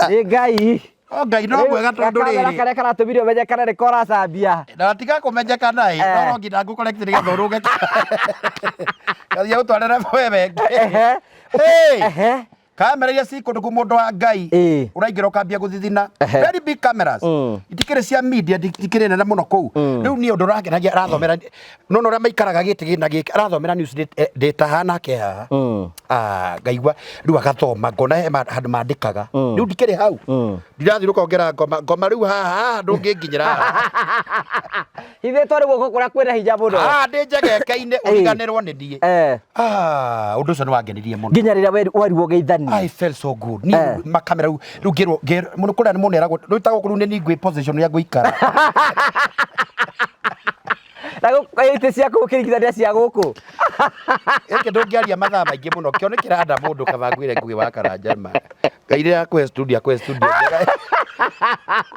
Nĩ Ngai. O Ngai no mwega tondũ Gakamera rĩrĩ. karĩa karatũmire ũmenyekane nĩko ũracambia. Na tiga kũmenyekana ĩ, no no nginya ngũ-correct nĩgetha ũrũge. Ngathiĩ gũtwarĩra wewe. Hey! Kamera iria ci kũndũ kũu mũndũ wa Ngai ũraingĩra ũkambia gũthithina. Very big cameras. Itikĩrĩ cia media, itikĩrĩ nene mũno kũu. Rĩu niĩ ũndũ ũrangenagia arathomera nona ũrĩa maikaraga gĩtĩ gĩ na gĩkĩ arathomera news ndĩ ta haha nake haha. Ah, ngaigua rĩu agathoma ngona he handũ mandĩkaga. Rĩu ndikĩrĩ hau. Ndirathiĩ rũkongera ngoma ngoma rĩu haha haha ndũngĩnginyĩra haha. Ithuĩ twarĩ guoko kũrĩa kwĩna hinya mũno. Haha ndĩ njegeke-inĩ ũriganĩrwo nĩ niĩ. Ah, ũndũ ũcio nĩ wangenirie mũno. Nginya rĩrĩa werirwo geithanie. I felt so good. Ni makamera rĩu rĩu ngĩrwo ngĩrwo mũno kũrĩa nĩ mũndũ eragwo rĩu ta gũkũ rĩu nĩ niĩ ngwĩ position ya ngũikara. Na itĩ ciaku ũkĩringithania cia gũkũ. Gĩkĩ ndũngĩaria mathaa maingĩ mũno kĩo nĩ kĩranda mũndũ kaba ngwĩre Ngugi wa Karanja ma. Ngai rĩrĩa akũhe studio akũhe studio njega.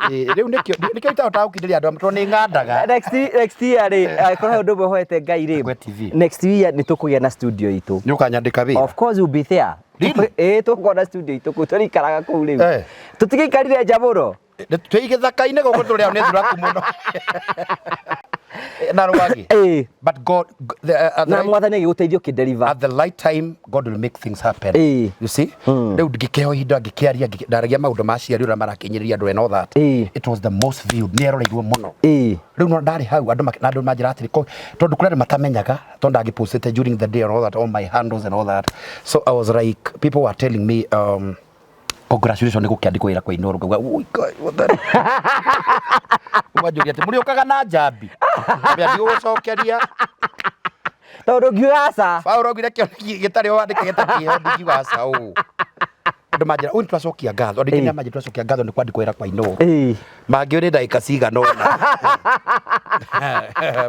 Ĩ, rĩu nĩkĩo nĩkĩo itahotaga gũkindĩria andũ amwe tondũ nĩ ng'andaga. Next year rĩ, angĩkorwo he ũndũ ũmwe hoete Ngai rĩ, Akũhe TV. next year nĩ tũkũgĩa na studio itũ. Nĩ ũkanyandĩka wĩra. Of course you'll be there. Really? Ĩĩ tũgũkorwo na studio itũ kũu tũrĩikaraga kũu rĩu. Tũtigĩikarire nja mũno. Twĩ gĩthaka-inĩ gũkũ tũrĩ ao nĩ thuraku mũno. Na rwagĩ. But God, at the Na right, mwathani agĩgũteithia ũkĩdeliver. at the right time God will make things happen. You see? Rĩu ngĩkĩheo ihinda ngĩkĩaria ndaragia maũndũ ma aciari ũrĩa marakinyĩrĩria andũ and all that. It was the most viewed. Nĩ eroreirwo mũno. Rĩu no ndarĩ hau andũ na andũ manjĩra atĩrĩ tondũ kũrĩ andũ matamenyaga tondũ ndangĩpostĩte during the day and all that all my handles and all that. So I was like people were telling me congratulations nĩ gũkĩandĩkwo wĩra kwa Inooro ngauga ui Ngai what the ũmanjũria atĩ mũrĩũkaga na njambi ngambia ndigũgũcokeria Tondũ ngiuga aca. Paũlũ augire kĩoneki gĩtarĩ wandĩke gĩtakĩho ndingiuga aca ũũ andũ manjĩra ũyũ nĩtwacokia ngatho andũ aingĩ nĩmanjĩra twacokia ngatho nĩ kwandĩkwo wĩra kwa Inooro mangĩũria ndagĩka cigana ũna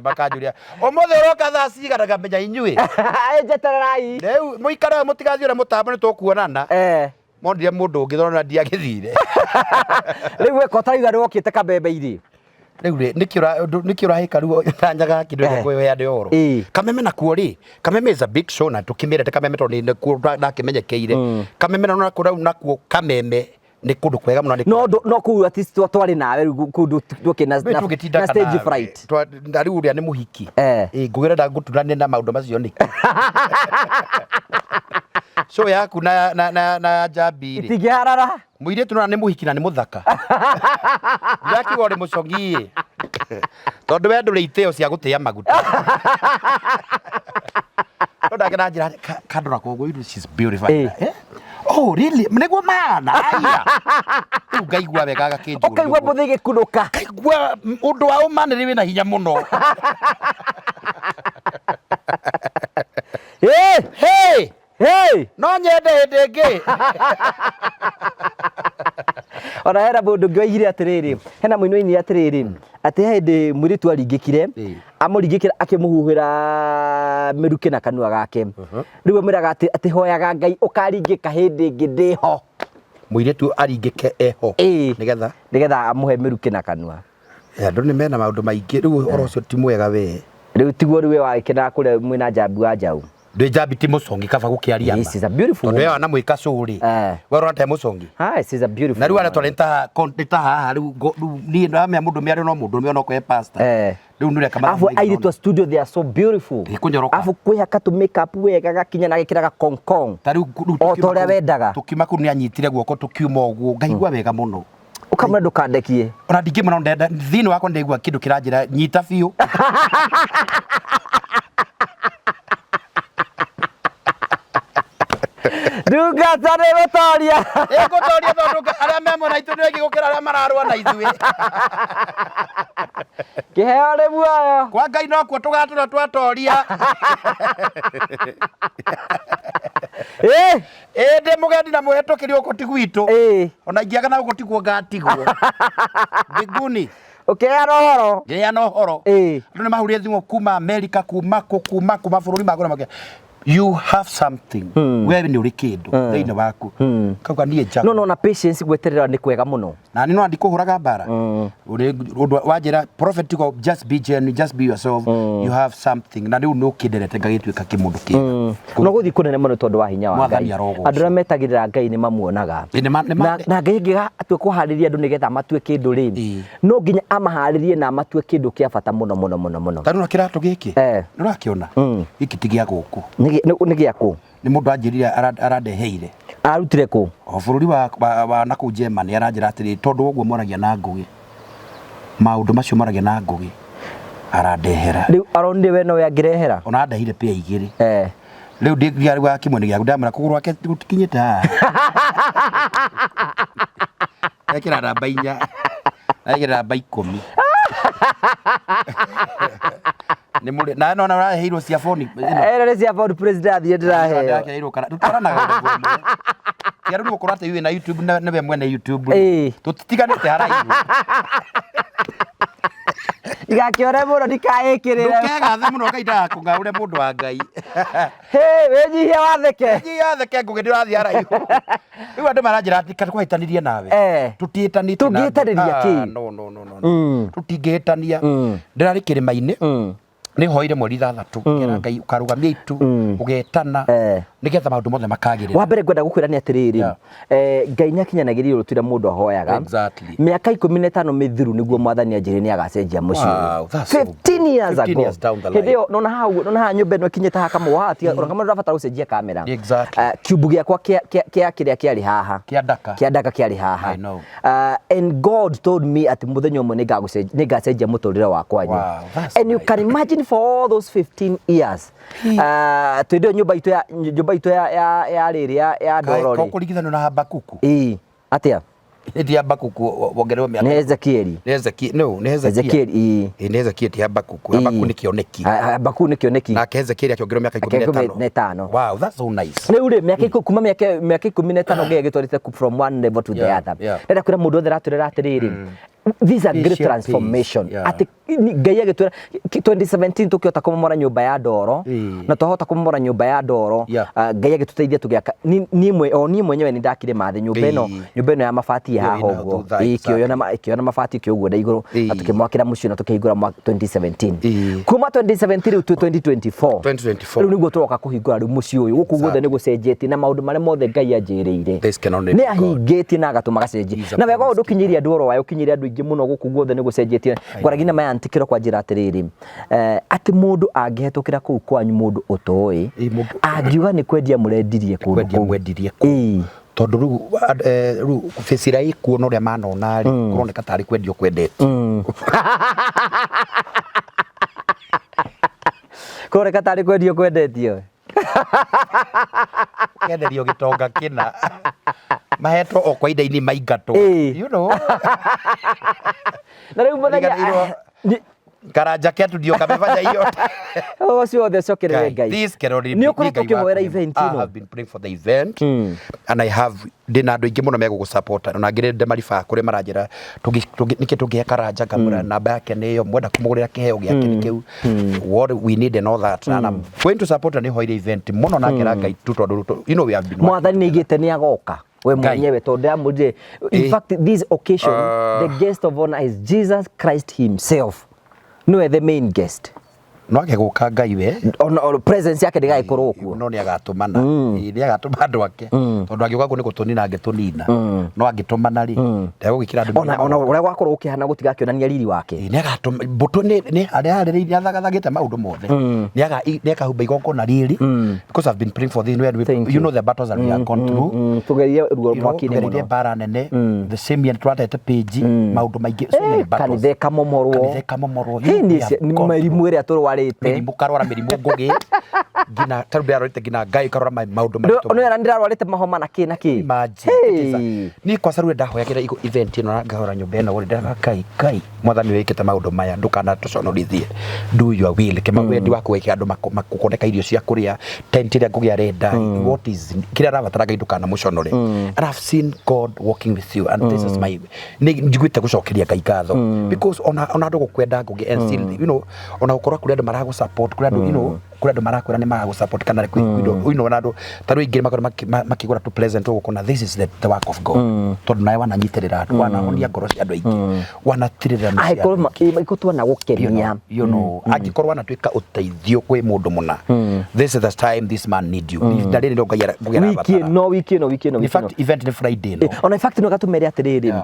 makanjũria ũmũthĩ ũroka thaa cigana ngamenya inyuĩ Njetererai. Rĩu mũikare mũtigathiĩ ũrĩa mũtambo nĩ tũkuonana. Monire mũndũ ũngĩ thona ndiagĩthire. Rĩu weka ũtarauga nĩ wokĩte kameme-inĩ. Rĩu rĩ nĩkĩ ũrahĩka rĩu ndanyaga kĩndũ gĩa kwĩyandĩ ũhoro. Kameme nakuo rĩ, Kameme is a big show na tũkĩmĩrete Kameme tondũ nĩkuo ndakĩmenyekeire. Kameme na nakuo nakuo Kameme nĩ kũndũ kwega mũno. No no kũu at least twarĩ nawe rĩu kũu ndũkĩ na na stage fright. Na rĩu ũrĩa nĩ mũhiki. Ĩ ngũgĩra ndangũturanĩre na maũndũ macio nĩkĩ. Show yaku na na na na Njambi rĩ. Itingĩharara. Mũirĩtu nona nĩ mũhiki na nĩ mũthaka. Ndirakiuga ũrĩ mũcongi ĩ. Tondũ we ndũrĩ itĩo cia gũtĩa maguta. No ndake na njĩra kandora koguo she's beautiful. Oh really? Nĩguo maana aya. Rĩu ngaigua wega gakĩnjũria. Ũkaigua mũthĩ gĩkunũka. Ngaigua ũndũ wa ũmanĩrĩ wĩna hinya mũno. Hey! Hey! No nyende hĩndĩ ĩngĩ. Ona hena mũndũ ũngĩ waigire atĩrĩrĩ, hena mũini wainire atĩrĩrĩ, atĩ he hĩndĩ mũirĩtu aringĩkire, amũringĩkĩra akĩmũhuhĩra mĩrukĩ na kanua gake. Rĩu amwĩraga atĩ atĩ hoyaga Ngai ũkaringĩka hĩndĩ ĩngĩ ndĩho. Mũirĩtu aringĩke eho. Nĩgetha? Nĩgetha amũhe mĩrukĩ na kanua. Andũ nĩ mena maũndũ maingĩ rĩu ũhoro ũcio ti mwega we. Rĩu tiguo rĩu we wagĩkenaga kũrĩa mwĩna Njambi wa Njaũ. Ndĩ Njambi ti mũcongi kaba gũkĩaria ma. This is a beautiful Tondũ woman. we wanamwĩka show rĩ. We ũrona ta e mũcongi. Hi, she's a beautiful Na rĩu woman. arĩa twarĩ nĩ ta haha rĩu rĩu niĩ ndamenya mũndũ mĩario no mũndũ ũmwe onokorwo e pastor. Rĩu nĩ ũreka Afu airĩtu a studio they are so beautiful. Ĩ, kũnyoroka. Afu kwĩhaka tũ makeup wega gakinya na agekĩra gakonkong. Ta rĩu rĩu O ta ũrĩa wendaga. Tũkiuma kũu nĩ anyitire guoko tũkiuma ũguo ngaigua wega mũno. Ũkamwĩra ndũkandekie. Ona ndingĩmwĩra ndenda thĩinĩ wakwa ndaigua kĩndũ kĩranjĩra nyita biũ. Ndungata nĩ gũtoria. Ĩgũtoria tondũ arĩa me mwena itũ nĩ aingĩ gũkĩra arĩa mararũa na ithuĩ. Kĩheo nĩ muoyo. Kwa Ngai nokuo tũgatũra twatoria. Ĩ. Ĩ ndĩ mũgendi na mũhetũkĩri gũkũ ti gwitũ. Ona ingĩaga na gũkũ tiguo ngatigwo. Mbinguni. Ũkĩheana ũhoro. Ngĩheana ũhoro. Andũ nĩ mahũrire thimũ kuma Amerika, kuma kũ, kuma kũ, mabũrũri ma kũrĩa makĩa. You have something. We nĩ ũrĩ kĩndũ thĩinĩ waku. Kauga niĩ njagu. No no na patience gweterera nĩ kwega mũno. Na nĩ no ndikũhũraga mbara. Ũrĩ ũndũ wanjĩra prophet tigo just be genuine, just be yourself. You have something. Na rĩu nĩ ũkĩnderete ngagĩtuĩka kĩmũndũ kĩega. No gũthiĩ kũnene mũno tondũ wa hinya wa Mwathani Ngai. arogocwo. Andũ arĩa metagĩrĩra Ngai nĩ mamuonaga. Ĩ, nĩ ma- Na Ngai angĩgatua kũharĩria andũ nĩgetha matue kĩndũ rĩ, no nginya amaharĩrie na amatue kĩndũ kĩa bata mũno mũno mũno mũno. Ta rĩu na kĩratũ gĩkĩ nĩ ũrakĩona? Gĩkĩ ti gĩa gũkũ. Nĩ gĩa kũ? Nĩ mũndũ anjĩrire arandeheire. Arutire kũ? O bũrũri wa nakũu Germany aranjĩra atĩrĩ, tondũ wa ũguo mwaragia na Ngũgĩ, maũndũ macio mwaragia na Ngũgĩ arandehera. Rĩu aronire we nowe angĩrehera? Ona andeheire pĩa igĩrĩ. Eh. Rĩu ndĩngĩarĩ kĩmwe nĩ gĩaku, ndamwĩra kũgũrũ gwake gũtikinyĩte haha. Ekĩra namba 4, ekĩra namba 10. Nĩ mũrĩ na no na ũraheirwo cia phone ĩno. Ĩno nĩ cia phone president athiĩ ndĩraheo. Ndĩraheirwo kana tũtwaranaga ũndũ ũmwe. Tiga rĩu gũkorwo atĩ wĩna YouTube na nĩwe mwene YouTube. Ĩĩ. Tũtitiganĩte haraihu. Ndigakĩore mũno ndikaĩkĩrĩre. Ndũkegathe mũno Ngai ndagakũng'aũre mũndũ wa Ngai. Hĩ, wĩnyihie watheke. Nyihia theke ngũgĩ ndĩrathiĩ haraihu. Rĩu andũ maranjĩra atĩ twahĩtanirie nawe. Eh. Tũtiĩtanĩtie. Tũngĩhĩtanĩria kĩ? No no no no. Tũtingĩhĩtania. Ndĩrarĩ kĩrĩma-inĩ. Nĩ hoire mweri 6 ngera Ngai ũkarũgamia itu ũgetana Eh. nĩgetha maũndũ mothe makagĩrĩra. Wa mbere ngwenda gũkwĩra nĩ atĩrĩrĩ, Yeah. Ngai nĩ akinyanagĩria ũrĩa ũrĩa mũndũ ahoyaga. Exactly. Mĩaka 15 mĩthiru nĩguo mwathani anjĩrire nĩ agacenjia mũciĩ ũyũ. Wow, that's so good. 15 years 15 ago. years down the Hĩndĩ line. ĩyo nona haha ũguo, nona haha nyũmba ĩno ĩkinyĩte haha kamũgwa haha tiga ona kama ndũrabatara gũcenjia kamera. Exactly. Kiumbu gĩakwa kĩa kĩrĩa kĩarĩ haha. Kĩa ndaka. Kĩa ndaka kĩarĩ haha. I know. And God told me atĩ mũthenya ũmwe nĩngacenjia mũtũrĩre wakwa. Wow, that's And you nice. can imagine for all those 15 years. Twĩ ndĩyo nyũmba itũ ya nyũmba itũ ya rĩrĩ ya ndoro rĩ. Kũringithanio na Habakuku. Ĩĩ, atĩa? Ti Habakuku wongererwo mĩaka. Nĩ Ezekieli. Nĩ Ezekiel, no, nĩ Hezekia. Ezekieli, ĩĩ. Ĩĩ, nĩ Hezekia ti Habakuku. Habakuku nĩ kĩoneki. Habakuku nĩ kĩoneki. Nake Hezekieli akĩongererwo mĩaka 15. 15. Wow, that's so nice. Rĩu rĩ, mĩaka kuma mĩaka 15 Ngai agĩtwarĩte from one level to the other. Ndĩrenda kwĩra mũndũ wothe aratwĩrera atĩrĩrĩ, this is a great Patient transformation. peace, yeah. Atĩ Ngai agĩtwĩra 2017 tũkĩhota kũmomora nyũmba ya ndoro, na twahota kũmomora nyũmba ya ndoro, Ngai agĩtũteithia tũgĩaka. Niĩ mwenyewe nĩ ndakire mathĩ nyũmba ĩno, nyũmba ĩno ya mabati haha Ĩyo ĩna ũguo. thutha, Ĩĩ, ĩkĩoywo na mabati ĩkĩoywo na igũrũ, na tũkĩmwakĩra mũciĩ na tũkĩhingũra mwaka 2017. Kuma 2017 rĩu twĩ 2024. 2024. Rĩu nĩguo tũroka kũhingũra rĩu mũciĩ ũyũ. Gũkũ guothe nĩ gũcenjetie na maũndũ marĩa mothe Ngai anjĩrĩire. This can only Nĩ be God. ahingĩtie na agatũma gacenjie. He's a Na wega ũyũ promise ndũkinyĩire andũ oro wayo, ũkinyĩire andũ aingĩ mũno gũkũ guothe nĩ gũcenjetie. Ngwaragia na maya ntikĩro kwa njĩra atĩrĩrĩ, atĩ mũndũ angĩhetũkĩra kũu kwanyu mũndũ ũtoĩ, Ĩ, mũndũ- angiuga nĩ kwendia mũrendirie kũndũ Kwendia kũu. mwendirie kũu. Ĩĩ. Tondũ rĩu rĩu face ĩrĩa ĩkuo na ũrĩa manona rĩ, kũroneka tarĩ kwendio kwendetio. Kũroneka tarĩ kwendio kwendetio. Kenderio gĩtonga kĩna. Mahetwo o kwa ihinda-inĩ maingatwo. Ĩĩ. You know. Na rĩu mũthenya Riganĩirwo. Karanja ketu ndio kamefanya hiyo. Ũcio wothe ũcokerere Ngai. This cannot be Nĩ ũkoretwo Ngai ũkĩhoera waku. event I ĩno? have been praying for the event and I have ndĩna andũ aingĩ mũno megũgũ-support ona angĩ ndĩ mariba kũrĩa maranjĩra nĩkĩ tũngĩhe Karanja ngamwĩra namba yake nĩ ĩyo mwenda kũmũgũrĩra kĩheo gĩake nĩ kĩu what we need and all that and I'm going to support na nĩhoire event mũno na ngera Ngai tu tondũ you know we have been working Mwathani nĩ aigĩte nĩ agoka we Ngai. mwenyewe tondũ ndĩramwĩrire in Ĩ. fact this occasion the guest of honor is Jesus Christ himself, nĩwe the main guest. No age gũka Ngai we. Ona presence yake ndĩgagĩkorwo kuo. No nĩ agatũmana. Ĩĩ, nĩ agatũma andũ ake tondũ angĩũka kũ nĩ gũtũnina angĩtũnina no angĩtũmana rĩ ndegũgĩkĩra andũ Ona ũrĩa gwakorwo gũkĩhana gũtigakĩonania riri wake. Ĩĩ, nĩ agatũma mbũtũ nĩ harĩa harĩrĩirie athagathagĩte maũndũ mothe nĩ akahumba igongona rĩrĩ because I've been praying for this when we, Thank you you. know the battles that we have gone through. Tũgerie ruo You know, mwaki-inĩ tũgereire mũno. mbara nene the same year twatete page maũndũ maingĩ so many battles. Kanitha ĩkamomorwo. Kanitha ĩkamomorwo. Hĩ, We have gone mĩrimũ ĩrĩa tũrwarĩte. Mĩrimũ karwara mĩrimũ ngũgĩ nginya tarĩu ndĩrarwarĩte nginya ngai karwara maũndũ maritũ. Nĩ ndĩrarwarĩte mahoma na kĩ na kĩ. Imagine. Hey. It is niĩ kwaca rĩu ndahoyagĩra event ĩno na ngahora nyũmba ĩno rĩ ndĩraga Ngai Ngai mwathani wĩkĩte maũndũ maya ndũkanatũconorithie, do your will kĩma wendi waku wĩke andũ gũkoneka irio cia kũrĩa tent ĩrĩa ngũgĩ arenda what is kĩrĩa arabatara Ngai ndũkanamũconore and I've seen God walking with you and this is my nĩ njiguĩte gũcokeria Ngai ngatho because ona andũ gũkwenda ngũgĩ and still you know ona gũkorwo kũrĩ andũ maragũ support kũrĩ andũ you know kũrĩ andũ marakwĩra nĩ maragũ support kana kwĩ you know ona andũ ta rĩu aingĩ makorwo makĩgũra tũ present ũgũkona this is the work of God tondũ nawe wananyitĩrĩra andũ wanahonia ngoro cia andũ aingĩ wanatirĩrĩra mĩciĩ Angĩkorwo andũ aingĩ. angĩkorwo twana gũkenia. You know, angĩkorwo wanatuĩka ũteithio kwĩ mũndũ mũna this is the time this man need you ihinda rĩrĩ nĩrĩo Ngai Wiki arabatara. ĩno wiki ĩno wiki ĩno In wiki ĩno. fact event nĩ Friday no. Ona in fact no gatũmere atĩrĩrĩ,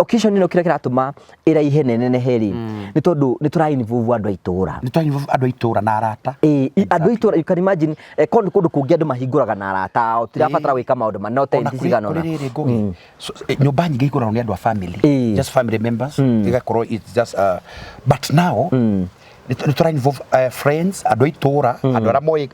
Occasion ĩno kĩrĩa kĩratũma ĩraihe na ĩnenehe rĩ, nĩ tondũ nĩ tũra involve andũ a itũra. Nĩ twa involve andũ a itũra na arata. Ĩĩ, andũ a itũra, you can imagine, korwo nĩ kũndũ kũngĩ andũ mahingũraga na arata ao, tirabatara gwĩka maũndũ manene, no Ona tent kũrĩ cigana kũrĩ ũna. rĩrĩ Ngũgĩ, so, nyũmba nyingĩ ihingũragwo nĩ andũ a family, just family members, igakorwo it's just but now nĩ tũra involve friends, andũ a itũra, andũ arĩa moĩ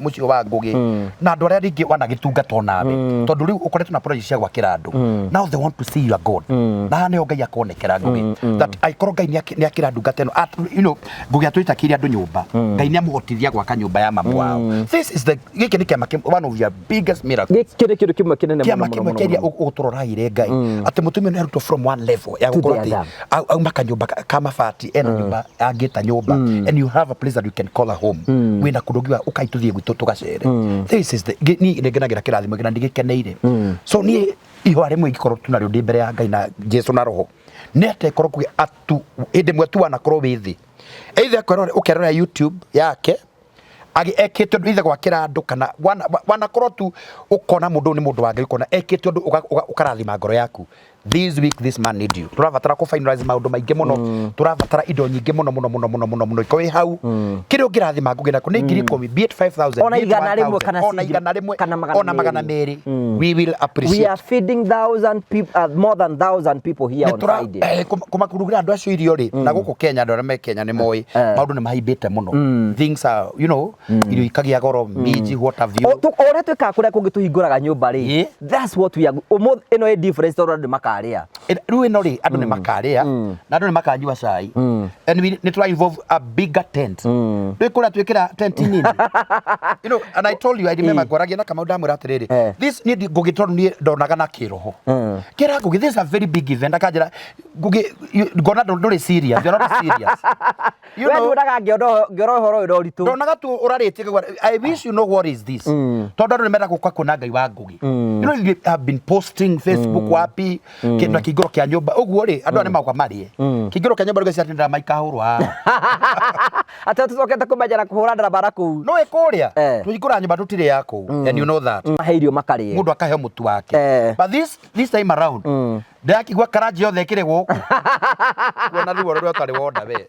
mũciĩ wa Ngũgĩ, na andũ arĩa rĩngĩ wanagĩtungata onawe, tondũ rĩu ũkoretwo na project cia gwakĩra andũ, now they want to see your God, na haha nĩho Ngai akonekera Ngũgĩ, that angĩkorwo Ngai nĩ akĩra ndungata ĩno, Ngũgĩ atwĩtakĩire andũ nyũmba, Ngai nĩ amũhotithia gwaka nyũmba ya mamu wao. This is the gĩkĩ nĩ kĩama one of your biggest miracles. Gĩkĩ nĩ kĩndũ kĩmwe kĩnene mũno Kĩama mũno kĩmwe mũno kĩrĩa mũno. ũgũtũroraire Ngai atĩ mũtumia nĩ arutwo from one level ya To gũkorwo the atĩ other. auma kanyũmba ka mabati, ena nyũmba angĩta nyũmba, and you have a place that you can call a home, wĩna kũndũ ũngiuga ũkai tũthiĩ gwitũ tũgacere. This is the niĩ nĩ ngenagĩra kĩrathimo gĩna ndigĩkeneire. So niĩ ihoya rĩmwe ingĩkorwo tu narĩo ndĩ mbere ya Ngai na Jesu na roho nĩ atĩ ĩkorwo kuge atu hĩndĩ ĩmwe tu wanakorwo wĩ thĩ, either ũkerora YouTube yake ekĩte ũndũ, either gwakĩra andũ kana wanakorwo tu ũkona mũndũ ũyũ nĩ mũndũ wa Ngai, ũkona ekĩte ũndũ ũkarathima ngoro yaku. This week this man need you. Tũrabatara kũ finalize maũndũ maingĩ mũno, tũrabatara indo nyingĩ mũno mũno mũno mũno mũno mũno. Iko wĩ hau kĩrĩa ũngĩrathima Ngũgĩ nako nĩ 10,000, be it 5000, Ona be it 100 1,000, kana ona ciringi 100 kana magana ona magana merĩ. merĩ, we will We appreciate. are feeding thousand people, more than thousand people here on Friday. Kũmarugĩra andũ acio irio rĩ, na gũkũ Kenya andũ arĩa me Kenya nĩ moĩ maũndũ nĩ mahimbĩte mũno, things are, irio ikagĩa goro, minji, what have you. O ũrĩa twĩkaga kũrĩa kũngĩ tũhingũraga nyũmba rĩ, Ĩ. that's what we are, ũmũthĩ ĩno ĩ difference tondũ andũ nĩ makarĩa. Rĩu ĩno rĩ, andũ nĩ makarĩa na andũ nĩ makanyua cai, and we nĩ tũra involve a bigger tent. Rĩu kũrĩa twĩkĩra tent nini, and I told you, I remember ngwaragia na Kamau ndamwĩra atĩrĩrĩ, this niĩ Ngũgĩ tondũ niĩ ndonaga na kĩroho kĩra Ngũgĩ, this is a very big event. Akanjĩra, Ngũgĩ, ngona ndũrĩ serious, you're not serious you We know. nduonaga ngĩona ũhoro ũyũ na ũritũ. Ndonaga tu ũrarĩtie kĩgwa. I wish you know what is this, tondũ andũ nĩ menda gũka kuona Ngai wa Ngũgĩ. You have been posting Facebook wapi kĩndũ na kĩingũro kĩa nyũmba ũguo rĩ, andũ aya nĩ magoka marĩe kĩingũro kĩa nyũmba rĩu ciatinda maikahũrwo haha. Atĩ tũcokete kũmenyera kũhũra ndarabara kũu. No ĩ kũrĩa tũhingũra nyũmba tũtirĩ ya kũu, and you know that. Mahe irio makarĩe. Mũndũ akaheo mũtu wake. But this time around ndĩrakĩigua karanji yothe ĩkĩrĩ gũkũ kuona ruo rũrĩa ũtarĩ wona we.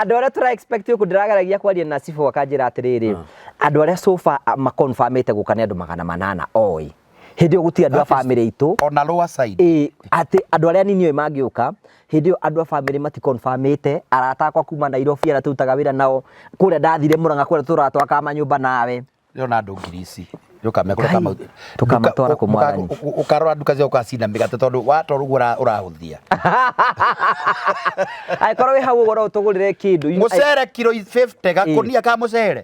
Andũ arĩa tũra expect gũkũ, ndĩrageragia kwaria na cibũ akanjĩra atĩrĩrĩ, andũ arĩa so far maconfirmĩte gũka nĩ andũ 800 oĩ hĩndĩ ĩyo gũtirĩ andũ a famĩlĩ itũ. Ona lower side. Ĩĩ, atĩ andũ arĩa anini oĩ mangĩũka hĩndĩ ĩyo, andũ a famĩlĩ maticonfirmĩte, arata akwa kuma Nairobi arĩa tũrutaga wĩra nao kũrĩa, ndathire Mũrang'a kũrĩa tũraga twakaga manyũmba nawe. Ndĩrona andũ ngiri ici. Ngai, tũkamatwara kũ Mwathani? Ũkarora nduka cia ũkacina mĩgate tondũ watwara ũguo ũrahũthia. Angĩkorwo wĩ hau ũguo no ũtũgũrĩre kĩndũ. Mũcere kiro 50, gakũnia ka mũcere.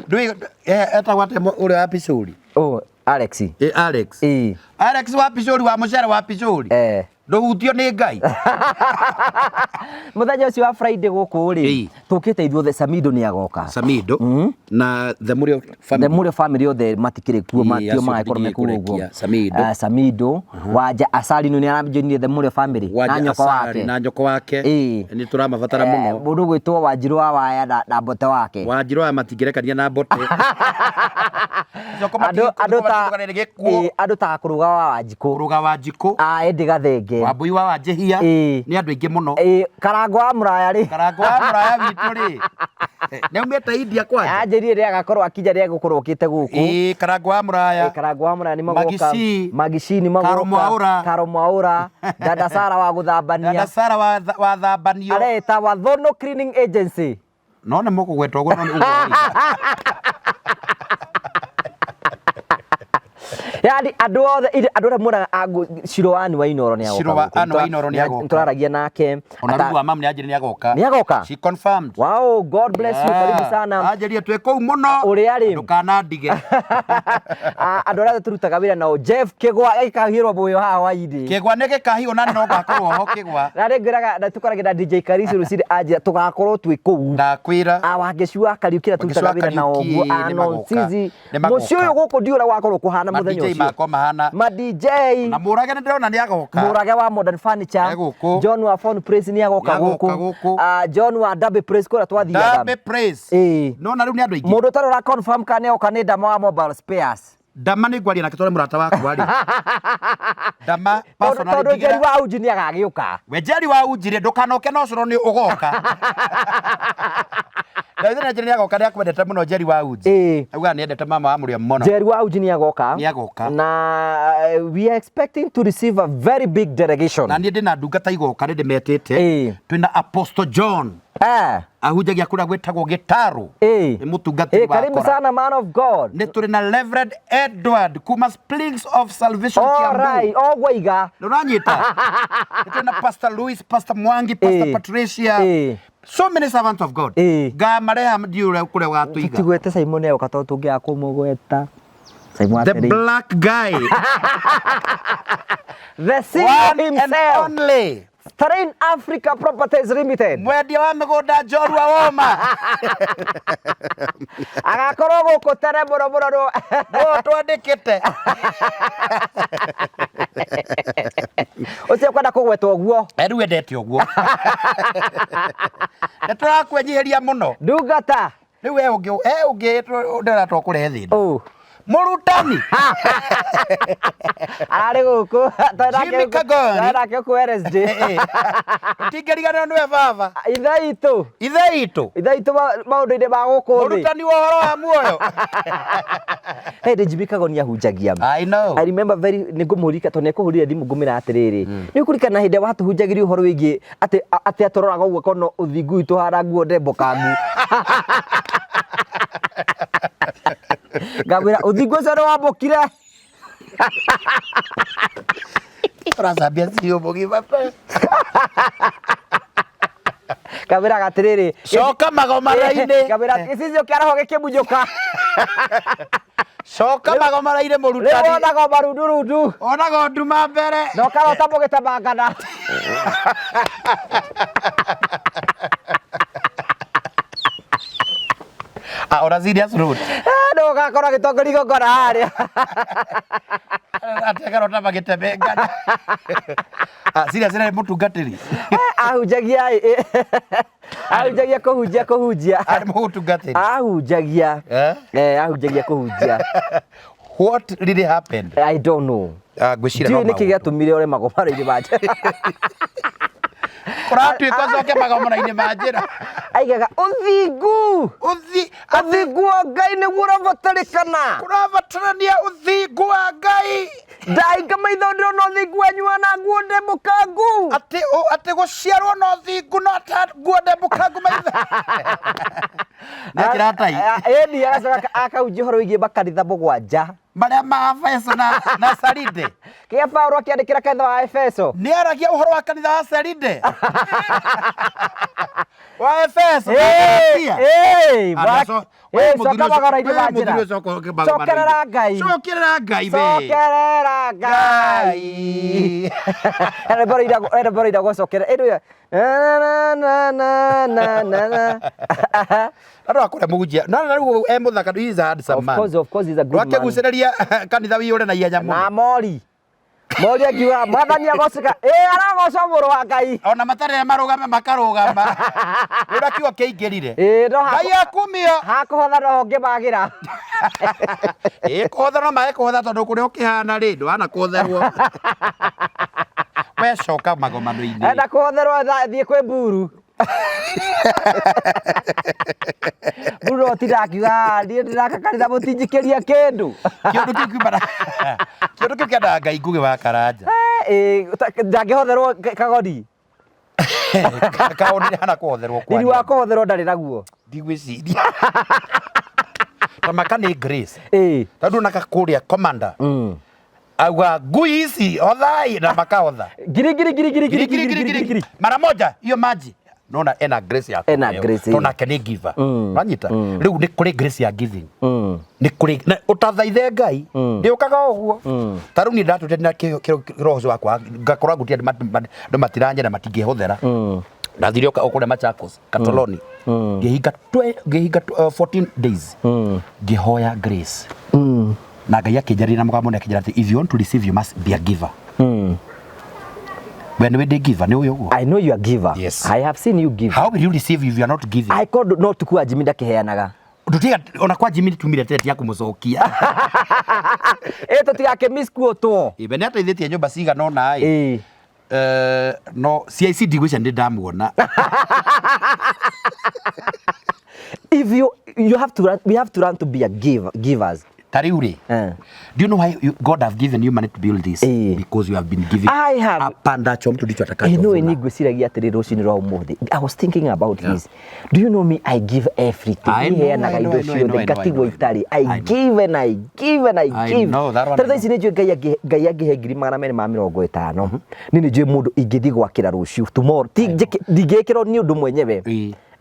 Ndũĩ etagwo atĩa ũrĩa wa picũri? Oh, Alex. Ĩ, Alex. Ĩ. Alex wa picũri, wa mũcere wa picũri. Ndũhutio nĩ Ngai. Mũthenya ũcio wa Friday gũkũ rĩ, tũkĩte ithuothe, Samido nĩ agoka. Samido na the Murio The family. Murio family othe matikĩrĩ kuo. Ĩ, Matio acio magĩkorwo tũthiĩ mekuo ũguo. kũrekia. Samido. Ah, Samido Wanja Asari nĩ aranjoinire The Murio family na Wanja nyoko Asari wake. Na nyoko wake. Ĩ. Nĩ tũramabatara mũno. Mũndũ gwĩtwo Wanjirũ wa Waya na Mbote wake. Wanjirũ aya matingĩrekania na Mbote. Andũ ta ĩ, andũ ta Kũrũga wa Wanjikũ. Kũrũga wa Njikũ. Ah, Eddie Gathenge. Wambui wa Wanjĩhia. Ĩ. Nĩ andũ aingĩ mũno. Ĩ, Karango wa Mũraya rĩ. Karango wa Mũraya witũ rĩ, nĩ aumĩte India kwanja. Anjĩrire rĩ agakorwo akinya rĩ egũkorwo okĩte gũkũ. Ĩ, Karango wa Mũraya. Ĩ, Karango wa Mũraya nĩ magoka. Magici. Magici nĩ magoka. Karo Mwaũra. Karo Mwaũra. Dada Sara wa gũthambania. Dada Sara wa thambanio. Areta Wathono Cleaning Agency. No nĩ mũkũgweta ũguo, no nĩ ũguo woiga. Yani andũ othe andũ arĩa muonaga Shiro wa Anne wa Inooro nĩ agoka Shiro wa gũkũ. Anne wa Inooro nĩ agoka. Tũraragia nake. Ona Rugu wa mamu nĩ anjĩrire nĩ agoka. Nĩ agoka? She confirmed. Wow, God bless you. Karibu sana. Anjĩrire twĩ kũu mũno. Ũrĩa rĩ. Ndũkanandige. Ah, andũ arĩa tũrutaga wĩra nao, Jeff Kĩgwa gĩkahirwo mũyo haha hwainĩ. Kĩgwa nĩ gĩkahihwo na no ngakorwo ho Kĩgwa. Na rĩ ngwĩraga na tũkoragĩra na DJ Karisi rũcinĩ anjĩra tũgakorwo twĩ kũu. Ndakwĩra. Ah, Wangeci wa Kariuki arĩa Wangeci tũrutaga wa wĩra nao Kariuki ũguo. nĩ Ah, magoka. Nonsizi. Nĩ magoka. Mũciĩ ũyũ gũkũ ndiũĩ ũrĩa wakorwo kũhana Ma mũthenya DJ ũcio. makwa mahana. Ma DJ. Na Mũrage nĩ ndĩrona nĩ agoka. Mũrage wa Modern Furniture. E gũkũ. John wa Phone Praise nĩ agoka Nĩ agoka gũkũ. gũkũ. Ah, John wa Derby Praise kũrĩa twathiaga. Derby Praise. Ĩĩ. No na rĩu nĩ andũ aingĩ. Mũndũ ũtarĩ ũra confirm kana nĩ oka nĩ Ndama wa Mobile Spares. Ndama nĩ ngwaria nake tondũ nĩ mũrata wakwa rĩ. Ndama Tondũ personally tondũ Njeri ndigĩra. wa Uji nĩ agagĩũka. We Njeri wa Uji rĩ ndũkanoke na ũcũrũ nĩ ũgoka. Ndathĩ na Njeri nĩ agoka nĩ akwendete mũno Njeri wa Uji. Ĩĩ. Augaga nĩ endete mama wa mũrĩo mũno. Njeri wa Uji nĩ agoka. Nĩ agoka. Na we are expecting to receive a very big delegation. Na niĩ ndĩna ndungata igoka nĩ ndĩmetĩte. Ĩĩ. Twĩna Apostle John. Eh. Ahunjagia kũrĩa gwĩtagwo Gĩtarũ. Ĩĩ. Nĩ mũtungatĩri Ĩĩ, karibu wakora. sana man of God. Nĩ tũrĩ na Reverend Edward kuma Springs of Salvation All Kiambu. right, ũguo iga. Nĩ ũranyita? Nĩ tũrĩ na Pastor Louis, Pastor Mwangi, Pastor Ĩĩ. Patricia. Ĩĩ. So many servants of God. Ĩĩ. Ngamareha ndiũĩ ũrĩa kũrĩa ũgatũiga. Tũtigwete Simon eoka tondũ tũngĩaga kũmũgweta. Simon The atĩrĩ. black guy. The CEO One and himself. only. Terrain Africa Properties Limited. Mwendia wa mĩgũnda njorua woma. Agakorwo gũkũ tene mũno mũno no. Nĩwe twandĩkĩte. Ũcio kwenda kũgwetwo ũguo. Rĩu endete ũguo. Nĩ tũrakwenyihĩria mũno. Ndungata. Rĩu he ũngĩ he ũngĩ ndĩrona tũkũrehe thĩna. Ũ. Mũrutani. Ararĩ gũkũ. Jimmy Kagoni. Twarĩ nake gũkũ Wednesday. Tũtingĩriganĩrwo nĩwe baba. Ithe itũ. Ithe itũ. Ithe itũ maũndũ-inĩ ma gũkũ thĩ. Mũrutani wa ũhoro wa muoyo. He ndĩ Jimmy Kagoni ahunjagia. I know. I remember very nĩ ngũmũrika tondũ nĩ ekũhũrire thimũ ngũmĩra atĩrĩrĩ nĩ ũkũririkana hĩndĩ ĩrĩa watũhunjagĩria ũhoro wĩgiĩ atĩ atĩ atũroraga ũguo akona ũthingu witũ hana nguo ndembũkangu ngamwĩra ũthingu ũcio nĩ wambũkire. Ũracambia ciũ mũgima pe. Ngamwĩraga atĩrĩrĩ, Coka magomana-inĩ. Ngamwĩra gĩcicio kĩa roho gĩkĩmunyũka. Coka magomana-inĩ Rĩu mũrutani. wonaga marundurundu Onaga nduma mbere. na ũkarota mũgĩtemangana. Ah, on a serious note. No ũgakorwo agĩtongoria igongona harĩa. Atekarota magĩtemengana. Ah, serious nĩ mũtungatĩri. Ahunjagia ahunjagia kũhunjia kũhunjia. Arĩ mũtungatĩri. Ahunjagia. Eh? Eh, ahunjagia kũhunjia. What really happened? I don't know. Ah, ngwĩciria no Ndiũĩ nĩkĩ maũndũ. gĩatũmire ore magomano-inĩ ma njĩra. Kũratuĩka ũcoke magomano-inĩ ma njĩra. Aigaga ũthingu. Ũthi Ũthingu wa Ngai nĩguo ũrabatarĩkana. kũrabatarania ũthingu wa Ngai. Ndahinga maitho ndĩrona ũthingu wanyu wa na nguo ndembũkangu. Atĩ atĩ gũciarwo na ũthingu no ta nguo ndembũkangu maitho. Nĩekĩra tai. Ĩni agacoka akahunjia ũhoro wĩgiĩ makanitha mũgwanja. Marĩa ma Efeso na Saride. Kĩrĩa Paũlũ akĩandĩkĩra kanitha wa Efeso. Nĩ aragia ũhoro wa kanitha wa Saride. Wa Efeso. na Galatia. Coka magoro-inĩ ma njĩra. Cokerera Ngai. Cokerera Ngai we. Cokerera Ngai. Hena rwĩmbo rũinagwo cokerera. Ĩndũ ĩyo, na, na, na, na, na, na. Andũ akũrĩa mũhunjia. No na rĩu e mũthaka, he is a handsome Of man. course, of course, he's a good man. Ndwakĩgucĩrĩria kanitha wiyũre na ihenya Na mũno. mori. Mori akiuga mwathani agoceka. Ĩ aragocwo mũrũ wa Ngai. Ona matarĩ marũgame makarũgama. Ũrĩa kiugo kĩingĩrire. Ĩ no Ngai akumio. hakũhotha no ngĩmagĩra. Ĩ kũhotha no mae kũhotha tondũ kũrĩa ũkĩhana rĩ ndwana kũhotherwo. We coka magomano-inĩ. Enda kũhotherwo thiĩ kwĩ mburu. Mburu no tinda akiuga "Ah, niĩ ndĩraka kanitha mũtinjikĩria kĩndũ." Kĩũndũ kĩu kiumana. Kĩũndũ kĩu kĩendaga Ngai Ngugi wa Karanja. Ĩ ndangĩhotherwo Kagoni. Kaũndũ nĩ hana kũhotherwo Riri wa kwaria. kũhotherwo ndarĩ naguo. Ndigwĩciria. Ta maka nĩ Grace. Ĩ. Tondũ onaga kũrĩa commander. Auga ngui ici hothai na makahotha. Ngiri ngiri ngiri ngiri Ngiri ngiri ngiri ngiri ngiri. Mara moja hiyo maji. Nona ena grace ya Ena kũheo. grace, ĩ. Tondũ nake nĩ giver. Wanyita? Rĩu nĩ kũrĩ grace ya giving. Nĩ kũrĩ na ũtathaithe Ngai ndĩũkaga o ũguo. Ta rĩu niĩ ndatũte na kĩroho ũcio wakwa ngakorwo ngutia andũ matiranyenda matingĩhũthĩra. Ndathire o kũrĩa Machakos Katoloni ngĩhinga ngĩhinga 14 days ngĩhoya grace na Ngai akĩnjarĩria na mũgambo na akĩnjĩra atĩ if you want to receive you must be a giver. We nĩ ndĩ giver nĩ ũyũ ũguo. I know you are giver. Yes. I have seen you give. How will you receive if you are not giving? I called no tukua Jimmy ndakĩheanaga. Ndutiga ona kwa Jimmy tumire tent ya kumucokia. Ĩ tũtigake misquotwo. Ibe nĩ ateithĩtie nyũmba cigana ũna ĩ. Ĩ. Eh, no CIC ndigwĩcia nĩ ndamuona. If you have to run, we have to learn to be a givers. Ta rĩu rĩ, do you know why God have given you money to build this? Because you have been giving. I have. Apandacho mtu ndicho No atakachovuna. ni ngwĩciragia atĩrĩ rũcinĩ rwa ũmũthĩ. I was thinking about this. Do you know me? I give everything. I know, Heanaga I know, indo I know, I ciothe know, I know, ngatigwo I know. itarĩ. I I know. give and I give and I I give. know, that one Tondũ I thaa ici nĩ njũĩ Ngai angĩhe 250,000 niĩ nĩ njũĩ mũndũ ingĩthiĩ gwakĩra rũciũ tomorrow. Ti ndingĩkĩrwo nĩ ũndũ mwenyewe.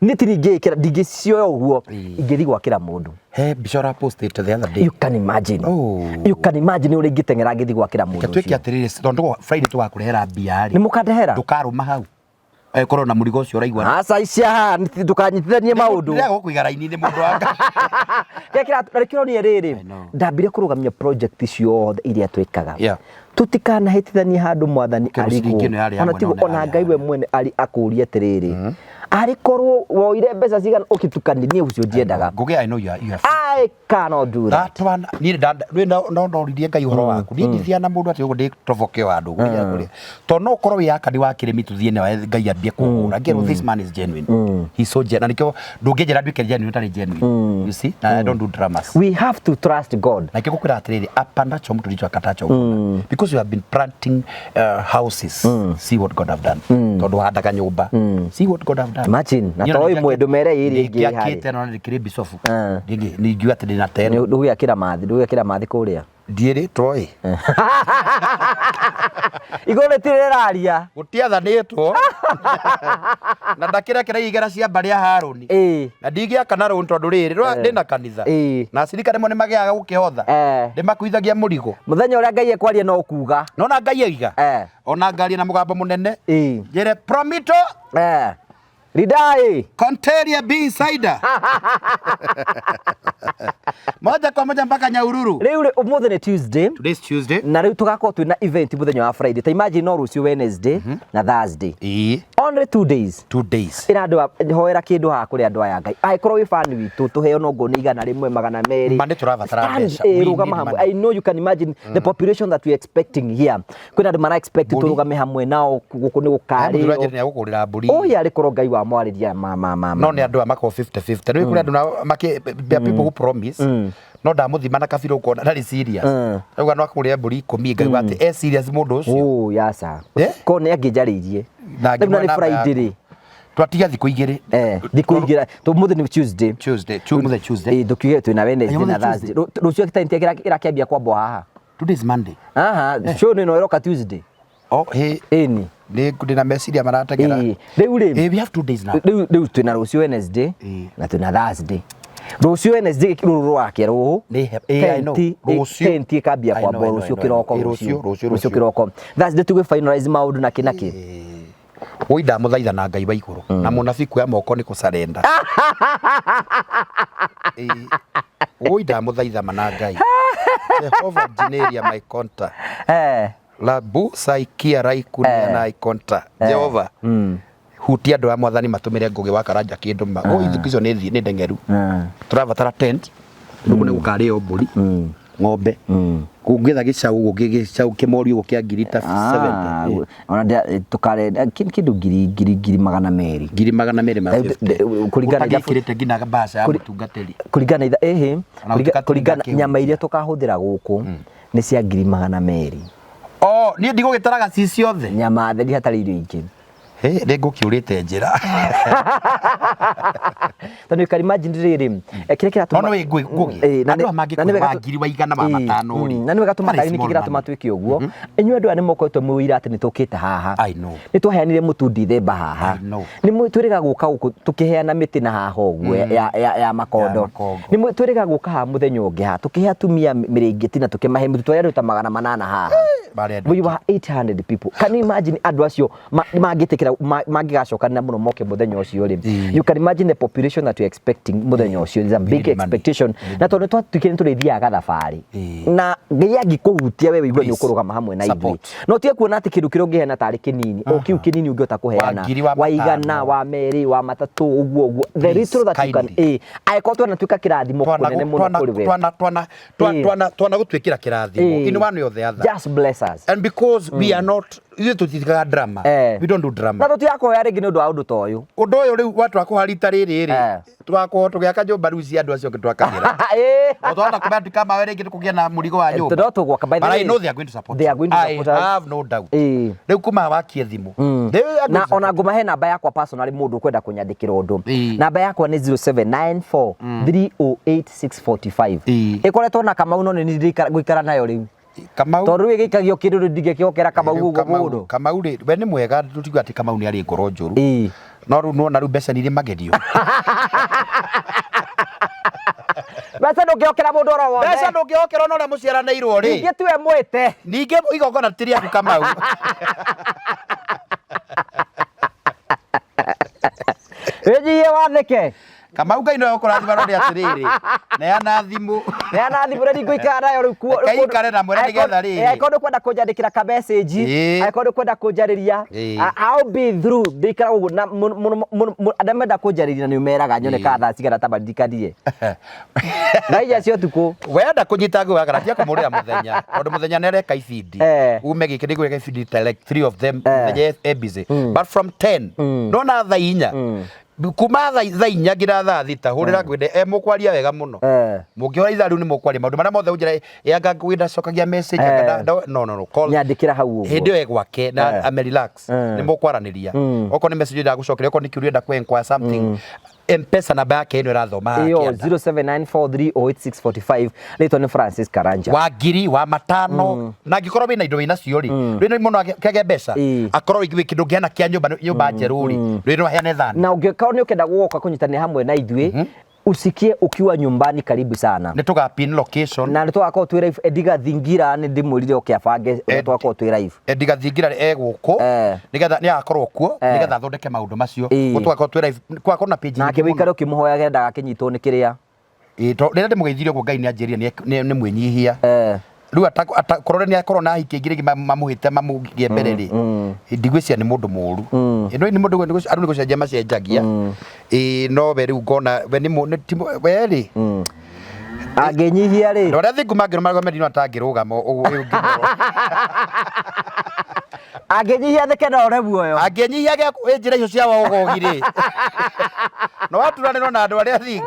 Nĩ ti ndingĩkĩra, ndingĩcioya ũguo. Ingĩthiĩ gwakĩra mũndũ. He mbica ũrapostĩte the other day. You can imagine. Oh. You can imagine ũrĩa ingĩteng'era ngĩthiĩ gwakĩra mũndũ Tuĩke ũcio. atĩrĩrĩ, tondũ Friday tũgakũrehera mbia rĩ. Nĩ mũkandehera? Ndũkarũma hau. Korwo na mũrigo ũcio ũraigua. Aca icia haha ndũkanyitithanie maũndũ. Ndĩrega gũkũiga raini-inĩ mũndũ wa Ngai. Kĩrĩa kĩronire rĩrĩ, I know. ndambire kũrũgamia project ciothe iria twĩkaga. Yeah. Tũtikanahĩtithanie handũ mwathani Kĩro arĩ ciringi ĩno yarĩ ya Ona mwena tigo ũna ona yarĩ Ngai we mwene arĩ akũrie atĩrĩrĩ, arĩ korwo woire mbeca cigana ũgĩtukania, niĩ ũcio ndiendaga. Ngũgĩ, I know you are I cannot do that. That one, niĩ no ndoririe Ngai ũhoro waku. Niĩ ndithiaga na mũndũ atĩ ũguo ndĩtoboke o handũ kũrĩa kũrĩa. Tondũ no ũkorwo wĩ akani wa kĩrĩmi tũthiĩ nawe Ngai ambie kũhũra. Ngĩrwo this man is genuine. He's so genuine. Na nĩkĩo ndũngĩnjĩra nduĩke genuine ũtarĩ genuine. You see? Na I don't do dramas. We have to trust God. Na nĩkĩo ngũkwĩra atĩrĩrĩ, apandacho mtu ndicho akatacho. Because you have been planting houses. See what God have done. Tondũ ũhandaga nyũmba. See what God have done. Imagine, na Niĩ to ona ĩmwe ndũmere ĩrĩa ĩngĩ ĩ harĩ. Ndĩkĩakĩte na ndĩkĩrĩ bicobu. Ndingiuga atĩ ndĩna teno. Ndũgwĩakĩra mathi, ndũgwĩakĩra mathi kũrĩa. Ndiĩrĩtwo ĩ. Igũrũ rĩtirĩ rĩraria. Gũtiathanĩtwo. Na ndakĩrekera igera cia mbarĩ ya Harũni. Na ndingĩaka na rũni tondũ rĩrĩ ndĩna kanitha. Na acirika rĩmwe nĩmagĩaga gũkĩhotha. Ndĩmakuithagia mũrigo. Mũthenya ũrĩa Ngai ekwaria no ũkuga. Nona Ngai aiga. Ona ngaria na mũgambo mũnene. Njĩre promito. Ridai. Conteria be insider. Moja kwa moja mpaka Nyahururu. Rĩu rĩ ũmũthĩ nĩ Tuesday. Today is Tuesday. Na rĩu tũgakorwo twĩna event mũthenya wa Friday. Ta imagine no rũciũ Wednesday na Thursday. Only 2 days. 2 days. Ĩra andũ hoera kĩndũ haha kũrĩ andũ aya Ngai. Angĩkorwo wĩ fan witũ tũheo no ngoni 100 200. Ma nĩ tũrabatara mbeca. We Rũgama need hamwe. money. I know you can imagine the population that we are expecting here. Kwĩna andũ mara expect tũrũgame hamwe nao gũkũ nĩ Mũthuri gũkarĩo. wa Njeri nĩ egũkũgũrĩra mbũri. Ũyũ arĩ korwo Ngai wa mwarĩria ma ma ma. No nĩ andũ aya makoragwo 50-50. Rĩu kũrĩ andũ nao there are people who promise. No ndamũthima na kabirũ ũkona ndarĩ serious. Auga no akũgũrĩre mbũri 10 ngaigua atĩ e serious mũndũ ũcio. Oh, yaca. Ko nĩ angĩnjarĩirie. Na Rĩu na ngĩmuona nĩ namba Friday rĩ. yaku. Twatiga thikũ igĩrĩ. Thikũ igĩrĩ. Ũmũthĩ nĩ Tuesday. Tuesday. Ũmũthĩ Tuesday. Tũkiuge twĩna Wednesday Ũmũthĩ na Thursday. Rũciũ tent ĩrakĩambia kwambwo haha. Today is Monday. Aha, show nĩ ĩno ĩroka Tuesday. Oh, hey. Ĩni. Nĩ ndĩna meciria marateng'era. Rĩu rĩ. We have 2 days now. Rĩu twĩna rũciũ Wednesday na twĩna Thursday. Rũciũ Wednesday rũrũ rwake rũũ. I know. Rũciũ. Tent ĩkambia I know, kwambwo I know, rũciũ I know. kĩroko. Rũciũ, rũciũ, Rũciũ rũciũ. kĩroko. Thursday tũgĩ finalize maũndũ na kĩ na kĩ. Woi ndamũthaitha na Ngai wa igũrũ na mũnabii kuoya moko nĩ kũcarenda. Woi ndamũthaitha ma na Ngai. Jehova Jineria my conta. Labu saikia raikunia na ikonta. Jehova. Hutia andũ a mwathani matũmĩre Ngũgĩ wa Karanja kĩndũ ma. Oi thikũ icio nĩ ndeng'eru. Tũrabatara tent. Gũkũ nĩ gũkarĩo mbũri. Ng'ombe. Kũngĩetha gĩcaũ ũguo gĩcaũ kĩmori ũguo kĩa ngiri ta 70. Ona tũkare kĩndũ ngiri 200. Ngiri 250. Kũringana Ũtagĩkĩrĩte nginya mbaca ya mũtungatĩri. Kũringana itha ĩhĩ. Ona gũtuĩka Kũringana tũtingakĩhutia. nyama iria tũkahũthĩra gũkũ nĩ cia ngiri 200. Oh, niĩ ndigũgĩtaraga ci ciothe. Nyama theri hatarĩ irio ingĩ. Nĩ ngũkĩũrĩte njĩra. Tondũ you can imagine rĩrĩ, kĩrĩa kĩratũma No no wĩ Ngũgĩ. Na Andũ aya mangĩkũhe wa ngiri wa igana ma matano rĩ. Na nĩ wega That is tũmatarĩrie nĩkĩ small kĩratũma money. twĩke ũguo. Inyuĩ andũ aya nĩ mũkoretwo mwĩ ũira atĩ nĩ tũkĩte haha. I know. Nĩ twaheanire mũtu Dithemba haha. I know. Nĩ twĩrĩga gũka gũkũ tũkĩheana mĩtĩ na haha ũguo ya makondo. Ya makongo. Nĩ twĩrĩga gũka haha mũthenya ũngĩ haha tũkĩhe atumia mĩrĩngĩti na tũkĩmahe mũtu twarĩ andũ ta 800 haha. Marĩ andũ We were 800 people. Can you imagine andũ acio mangĩtĩkĩra mangĩgacokanĩra mũno moke mũthenya ũcio rĩ? You can imagine the population that you're expecting mũthenya ũcio. It's a big Need money. expectation. Na tondũ twatuĩkire nĩ tũrĩthiaga gathabarĩ. Na Ngai angĩkũhutia we wĩigue nĩ Please, ũkũrũgama hamwe na ithuĩ. Support. No tige kuona atĩ kĩndũ kĩrĩa ũngĩheana tarĩ kĩnini, o kĩu kĩnini ũngĩhota kũheana. Wa ngiri, wa Wa igana, matano. wa merĩ, wa matatũ, ũguo ũguo. The Please, little that you can, kindly. Angĩkorwo twanatuĩka kĩrathimo kũnene mũno kũrĩ we. Twana gũtuĩkĩra kĩrathimo in one way or the other. Just bless us. And because we are not, ithuĩ tũtikaga drama. We don't do drama. Na tũtirakũhoya rĩngĩ nĩ ũndũ wa ũndũ ta ũyũ. Ũndũ ũyũ rĩu watwakũha rita rĩrĩ rĩ, tũgakorwo tũgĩaka nyũmba rĩu cia andũ acio angĩ twakagĩra. O twahota kũmenya tuka mawe rĩngĩ tũkũgĩa na mũrigo wa nyũmba. No tũgwaka, by the But I way, know they are going to support they are you. going to I support us. have no doubt. Rĩu kuma wakie thimũ. They are going Na to ona support. ngũmahe namba yakwa personally mũndũ ũkwenda kũnyandĩkĩra ũndũ. Namba yakwa nĩ 0794 308 645. Ĩkoretwo na Kamau no nĩ niĩ ngũikara nayo rĩu. Kamau. Tondũ rĩu ĩgĩikagio kĩndũ rĩu ndingĩkĩhokera Kamau Rĩu ũguo Kamau mũndũ. Kamau rĩ, we nĩ mwega, tũtiuga atĩ Kamau nĩ arĩ ngoro njũru. No rĩu nĩwona rĩu mbeca nĩ irĩ magerio. Mbeca ndũngĩhokera mũndũ oro wothe. Mbeca ndũngĩhokera ona ũrĩa mũciaranĩirwo rĩ. Ningĩ tiwe mwĩte. Ningĩ igongona ti rĩaku Kamau. Wĩnyihie wathĩke. Kamau Ngai nowe ũkũrathima no nĩ atĩrĩrĩ. Neana thimũ. Neana thimũ rĩ ngũikara nayo rĩu kuo. Reke ikare na mwene nĩgetha rĩrĩ. Angĩkorwo ndũkwenda kũnjandĩkĩra ka message, angĩkorwo ndũkwenda kũnjarĩria, I'll be through. Ndĩikara ũguo na mũno arĩa menda kũnjarĩria nĩ meraga nyone ka thaa cigana ta maririkanie. Thaa inya cia ũtukũ. Wenda kũnyita ngũ wagara tia kũmũrĩra mũthenya tondũ mũthenya nĩ areka ibindi. Ume gĩkĩ nĩ gwĩka ibindi ta like three of them mũthenya e busy. But from 10 ndona thaa inya kuma thaa inya nginya thaa thita hũrĩra ngwĩre e mũkwaria wega mũno. Mũngĩhũra ithaa rĩu nĩ mũkwaria maũndũ marĩa mothe ũnjĩra anga ngwĩra cokagia message anga no no no call. Nyandĩkĩra hau ũguo. Hĩndĩ ĩyo e gwake na ame relax nĩ mũkwaranĩria. Okorwo nĩ message ũrenda gũcokeria, okorwo nĩ kĩũria ũrenda kũ inquire something, M-Pesa namba yake ĩno ĩrathoma haha Ĩyo kĩanda. 0794308645 rĩtwa nĩ Francis Karanja. Wa ngiri wa matano na angĩkorwo wĩna indo wĩnacio rĩ, rwĩna mũno kĩage mbeca akorwo wĩ kĩndũ ũngĩheana kĩa nyũmba nyũmba njerũ rĩ, rwĩ no aheane thani. Na ũngĩkorwo nĩ ũkenda gũgoka kũnyitanĩra hamwe na ithuĩ, usikie ukiwa nyumbani karibu sana. Nĩ tũga pin location. Na nĩ tũgakorwo twĩ live. Eddie Gathingira nĩ ndĩmwĩrire oke abange ũrĩa tũgakorwo twĩ live. Eddie Gathingira e gũkũ nĩgetha nĩ agakorwo kuo nĩgetha athondeke maũndũ macio. Tũgakorwo twĩ live, tũgakorwo na page Nake nyingĩ mũno. wĩikare ũkĩmũhoyagĩra ndagakĩnyitwo nĩ kĩrĩa. Ĩĩ, to rĩrĩa ndĩmũgeithirie ũguo Ngai nĩ anjĩrire nĩ mwĩnyihia. Rĩu korwo nĩ akorwo na ahiki aingĩ rĩngĩ mamũhĩte mamũgĩe mbere rĩ, ndigwĩciria nĩ mũndũ mũru. Ĩno nĩ mũndũ andũ nĩ gũcenjia macenjagia. Ĩĩ, no we rĩu ngona we nĩ we rĩ. Angĩnyihia rĩ. Andũ arĩa thingu mangĩrũma merino atangĩrũgama ũguo ũngĩmũrora. Angĩnyihia theke no ore muoyo. Angĩnyihia gĩa njĩra icio cia wogogi rĩ. No waturanĩrwo na andũ arĩa thingu.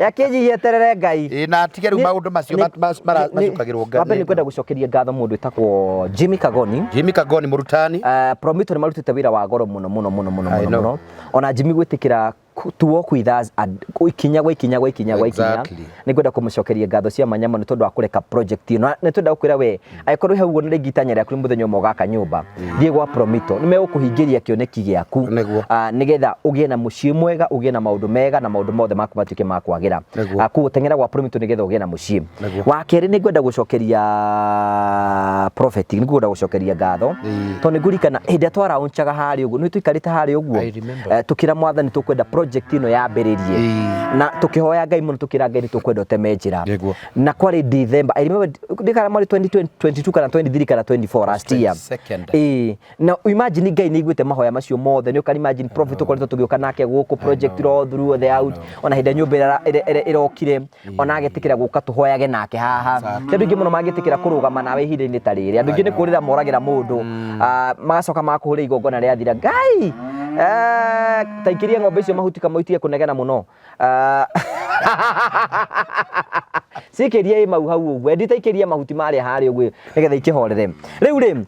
Yakĩnyihia eterere Ngai. Ĩĩ, na atige rĩu maũndũ macio macukagĩrwo Ngai. Wambere nĩ kwenda gũcokeria ngatho mũndũ wĩtagwo Jimmy Kagoni. Jimmy Kagoni mũrutani. Promito nĩ marutĩte wĩra wa goro mũno mũno mũno mũno I mũno know. mũno. Ona Jimmy gwĩtĩkĩra to walk with us and ikinya gwa ikinya gwa ikinya gwa ikinya. Nĩ ngwenda kũmũcokeria ngatho cia mwanya mũno tondũ wa kũreka project ĩno. Nĩ twenda gũkwĩra we, angĩkorwo hau ũguo nĩ rĩngĩ itanya rĩaku nĩ mũthenya ũmwe ũgaka nyũmba, thiĩ gwa Promito, nĩ megũkũhingĩria kĩoneki gĩaku. Nĩgetha ũgĩe na mũciĩ mwega, ũgĩe na maũndũ mega na maũndũ mothe maku matuĩke ma kwagĩra. Koguo teng'era gwa Promito nĩgetha ũgĩe na mũciĩ. Wa kerĩ nĩ ngwenda gũcokeria Prophet, nĩ ngwenda gũcokeria ngatho. Tondũ nĩ ngũririkana hĩndĩ ĩrĩa twaraunchaga harĩa ũguo, nĩ tũikarĩte harĩa ũguo. I remember. Tũkĩra mwathani tũkwenda project ĩno yambĩrĩrie. Na tũkĩhoya Ngai mũno, tũkĩra Ngai nĩ tũkwenda ũteme njĩra. Na kwarĩ December, I remember ndikana mweri 2022 kana 23 kana 24 last year. Second. Na imagine Ngai nĩ aiguĩte mahoya macio mothe, nĩ ũka imagine Prophet ũkoretwo tũgĩũka nake gũkũ project all through the out. Ona hĩndĩ ĩrĩa nyũmba ĩrokire, ona agetĩkĩra gũka tũhoyage nake haha. Ti andũ aingĩ mũno mangĩtĩkĩra kũrũgama nawe ihinda-inĩ ta rĩrĩ. Andũ aingĩ nĩ kũrĩra moragĩra mũndũ, magacoka magakũhũrĩra igongona rĩathira. Ngai! Ta ikĩria ng'ombe icio mahuti kamwe itige kũnegena mũno. Cikĩrie ĩ mau hau ũguo. Endi ta ikĩria mahuti marĩa harĩa ũguo nĩgetha ikĩhorere. Rĩu rĩ,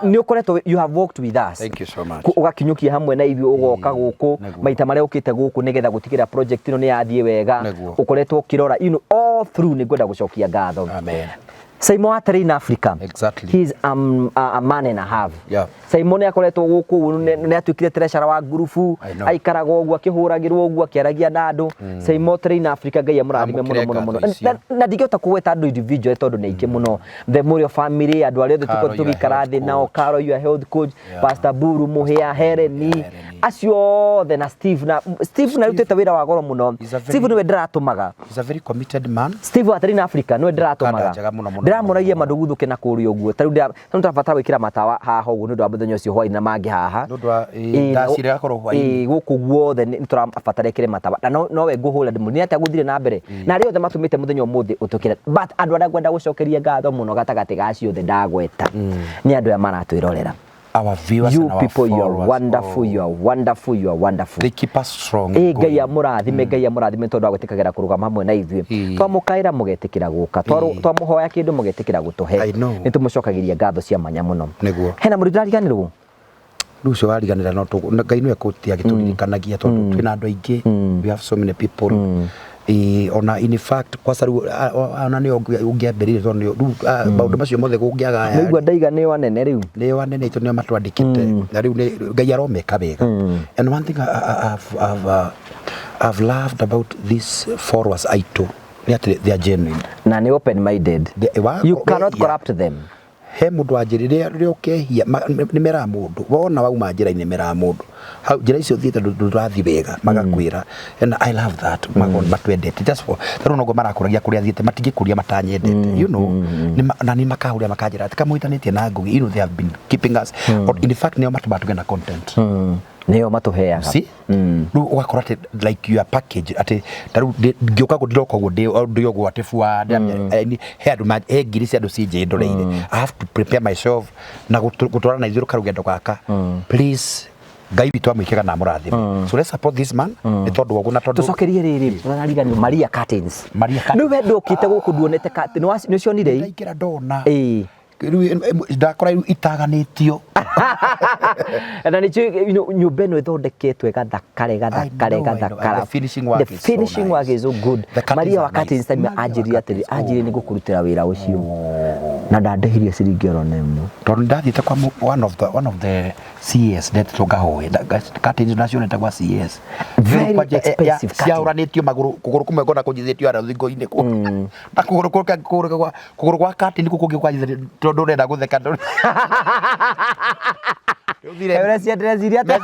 nĩ ũkoretwo, you have walked with us. Thank you so much. Ũgakinyũkia hamwe na ithuĩ, ũgoka gũkũ, maita marĩa ũkĩte gũkũ nĩgetha gũtigĩrĩra project ĩno nĩ yathiĩ wega. Ũkoretwo ũkĩrora, all through nĩ ngwenda gũcokia ngatho. Amen. Saimo wa Train Africa. He's a man and a half. Saimo nĩ akoretwo gũkũ nĩ atuĩkire treasurer wa ngurubu, I know. aikaraga ũguo akĩhũragĩrwo ũguo akĩaragia na andũ. Saimo Train Africa, Ngai amũrathime mũno Amũkĩre mũno mũno. ngatho icio. Na ndingĩhota kũgweta andũ individual tondũ nĩ aingĩ mũno, the Mũrĩo family, andũ arĩa othe Caro, tũkoretwo your tũgĩikara health thĩ nao, coach. Caro your health coach, Pastor Buru Mũhĩa, Hereni, Hereni. acio othe, na Steve, na Steve na rutĩte wĩra wa goro mũno. He's a very- Steve nĩwe ndĩratũmaga. He's a very committed man. Steve wa Train Africa nĩwe ndĩratũmaga. Kanda njega mũno, mũno, Ndĩramũragia mũno, mũno. mandũguthũke na kũrĩa ũguo. Ta rĩu tũrabatara gwĩkĩra matawa haha ũguo nĩ ũndũ wa mũthenya ũcio hwaĩ-inĩ na mangĩ haha. Nĩ ũndũ wa, Ĩĩ, thaa cira gakorwo hwaĩ-inĩ. Ĩĩ, gũkũ guothe nĩ tũrabatara ĩkĩre matawa na nowe ngũhũra ndĩmũrie nĩ atĩa gũthire na mbere na arĩa othe matũmĩte mũthenya ũmũthĩ ũtũkĩre, but andũ arĩa ngwenda gũcokeria ngatho mũno gatagatĩ ga acio othe ndagweta nĩ andũ aya maratwĩrorera. Our viewers You and our people, you are followers. wonderful. Oh. You are wonderful, you are wonderful. They keep us strong. Ĩ, Ngai going. amũrathime, Ngai amũrathime tondũ wa gwĩtĩkagĩra kũrũgama hamwe na ithuĩ. Twamũkaĩra mũgetĩkĩra gũka. Twamũhoya kĩndũ mũgetĩkĩra gũtũhe. I know. Nĩ tũmũcokagĩria ngatho cia mwanya mũno. Nĩguo. Hena mũndũ ndariganĩrwo. Rĩu ũcio wariganĩra no Ngai nĩwe kũtia agĩtũririkanagia tondũ twĩna andũ aingĩ. We have so many people. Ĩĩ, ona in fact kwanza rĩu ona nĩo ũngĩambĩrĩire tondũ rĩu maũndũ macio mothe kũngĩagaya. Nĩigua ndaiga nĩo anene rĩu. Nĩo anene aitũ, nĩo matwandĩkĩte na rĩu Ngai aromeka wega. And one thing I've loved about these followers aitũ nĩ atĩ they are genuine. Na nĩ open minded. You cannot corrupt them. He mũndũ wanjĩrire rĩrĩa ũkehia nĩ meraga mũndũ wona wauma njĩra-inĩ, meraga mũndũ hau njĩra icio ũthiĩte ndũrathiĩ wega, magakwĩra, and I love that. Makorwo matwendete just for tarĩu noguo marakũragia kũrĩa thiĩte, matingĩkũria matanyendete na nĩ makahũrĩra makanjĩra atĩ kamũhĩtanĩtie na Ngũgĩ. They have been keeping us. Or in fact nĩo matũmaga tũgĩe na content. Nĩo matũheaga. See, rĩu ũgakora atĩ like your package atĩ ta rĩu ngĩũka kũ ndiroka ũguo ndĩ ũguo atĩ bua he andũ he ngiri cia andũ cinjĩndoreire. I have to prepare myself na gũtwarana na ithuĩ karũgendo gaka. Please, Ngai witũ amwĩkĩga na amũrathime. So let's support this man nĩ tondũ wa ũguo na tondũ Tũcokerie rĩrĩ tũrariganĩrwo, Maria Curtains. Maria Curtains. Nĩ we ndũkĩte gũkũ nduonete curtain, nĩ ũcionire? Ndaingĩra ndona. Ĩĩ. Rĩu ndakora rĩu itaganĩtio. Na nĩkĩo nyũmba ĩno ĩthondeketwo ĩgathakara, ĩgathakara, I know, I know. ĩgathakara. The finishing work The is so finishing work nice. is so good. The curtains Maria are wa Curtains nice. time Maria wa anjĩrire atĩrĩ, curtains, anjĩrire oh. nĩ ngũkũrutĩra wĩra ũcio na ndandĩhirie ciringi oro na ĩmwe. Tondũ ndathiĩte kwa one of the CS ndetĩtwo ngahoe curtains nacionete gwa CS. Very Rĩu kwanja, expensive curtain. ciahũranĩtio magũrũ, kũgũrũ kũmwe ngona kũnyitĩtio harĩa rũthingo-inĩ kũ na kũgũrũ kũgũrũ gwa curtain kũu kũngĩ kwanyitĩtio tondũ ũrenda gũtheka ndũthire. Ndĩreciria atĩ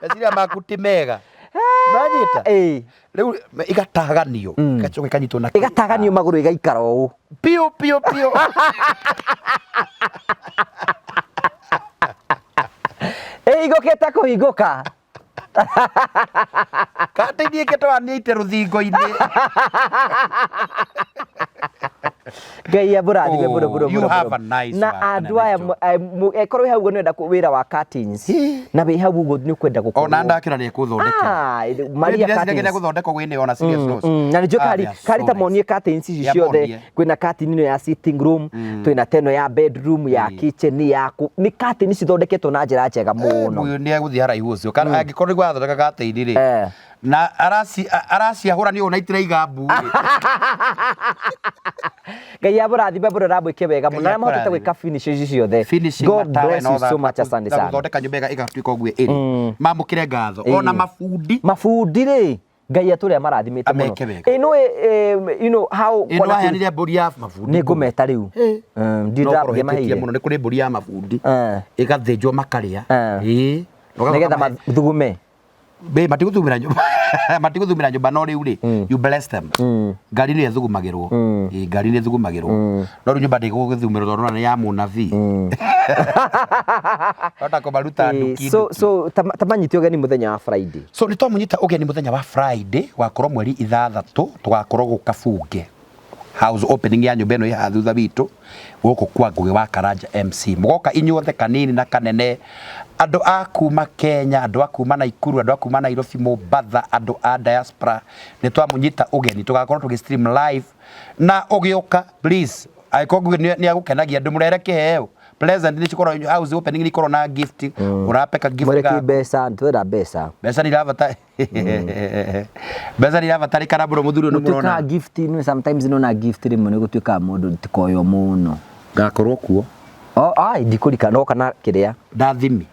Meciria maku ti mega, nanyita. Ĩĩ. Rĩu igataganio, igacoka ikanyitwo na Ĩgataganio magũrũ ĩgaikara ũũ. Piũ piũ piũ. Ĩhingũkĩte kũhingũka. Curtain ĩngĩtwanĩte rũthingo-inĩ. Ngai amũrathime mũno mũno Oh, you mũno have mũno. a nice Na work and a andũ aya nice job. ekorwo wĩ hau ũguo nĩ ũrenda wĩra wa curtains na wĩ hau ũguo nĩ ũkwenda gũkorwo Ona ndakĩra nĩ ekũthondekera. Ah, Maria Curtains. Gũthondekwo gwĩnĩ ona serious notes. Na nĩnjũĩ Ah, kari they are so kari ta nice. monie curtains ici Yeah, ciothe. monie. Kwĩna curtain ĩno ya sitting room, twĩna teno ya bedroom, ya kitchen, ya nĩ curtain cithondeketwo na njĩra njega mũno. Ũyũ nĩ egũthiĩ haraihu ũcio, kana angĩkorwo nĩguo arathondeka curtain rĩ, na araciahũra nĩ ũũ na itiraiga mbu rĩ. Ngai amũrathime mũno na amwĩke wega mũno Ngai na arĩa mahotete akũrathime. gwĩka finishes ciothe. Finishing God matawa bless and you all that, so much, asante na sana. gũthondeka nyũmba ĩgatuĩka ũguo ĩrĩ, mamũkĩre ngatho ona mabundi. Mabundi rĩ, Ngai atũrĩa marathimĩte mũno. Ameke wega. Ĩ, nĩ you know how Ĩ, nĩwaheanire mbũri ya mabundi? Nĩ ngũmeta rĩu. No ũkorwo Ndiramaheire. hĩtĩtie mũno, nĩ kũrĩ mbũri ya mabundi ĩgathĩnjwo makarĩa. Ĩĩ. Nĩgetha mathugume. Be matigũthumĩra nyũmba, matigũthumĩra nyũmba, no rĩu rĩ, you bless them. Ngari nĩ ĩthugumagĩrwo. Ĩĩ, ngari nĩ ĩthugumagĩrwo, no rĩu nyũmba ndĩgũgĩthumĩrwo tondũ ona nĩ ya mũnabii hota kũmaruta nduki. So nduki. So tamanyite ũgeni mũthenya wa Friday. So nĩ twamũnyita ũgeni mũthenya wa Friday wakorwo mweri 6, tũgakorwo gũka bunge house opening ya nyũmba ĩno ĩ haha thutha witũ gũkũ kwa Ngũgĩ wa Karanja MC. Mũgoka inyuothe, kanini na kanene, andũ a kuma Kenya, andũ a kuma Naikuru, andũ a kuma Nairobi, Mombatha, andũ a diaspora, nĩ twamũnyita ũgeni. Tũgakorwo tũgĩ stream live na ũgĩũka, please, angĩkorwo Ngũgĩ nĩ agũkenagia, ndũmũrehere kĩheo. Present nĩ cikoragwo, house opening nĩ ikoragwo na gift, ũrapeka gift. Mwereki mbeca, twenda mbeca. Mbeca nĩ irabata, mbeca nĩ irabatarĩkana mũno, mũthuri ũyũ nĩ Gũtuĩkaga mũrona. Gift nĩ sometimes nona gift rĩmwe nĩ gũtuĩkaga mũndũ tikoywo mũno. Ngakorwo kuo. Oh, ai ndikũrika no kana kĩrĩa. Ndathimi.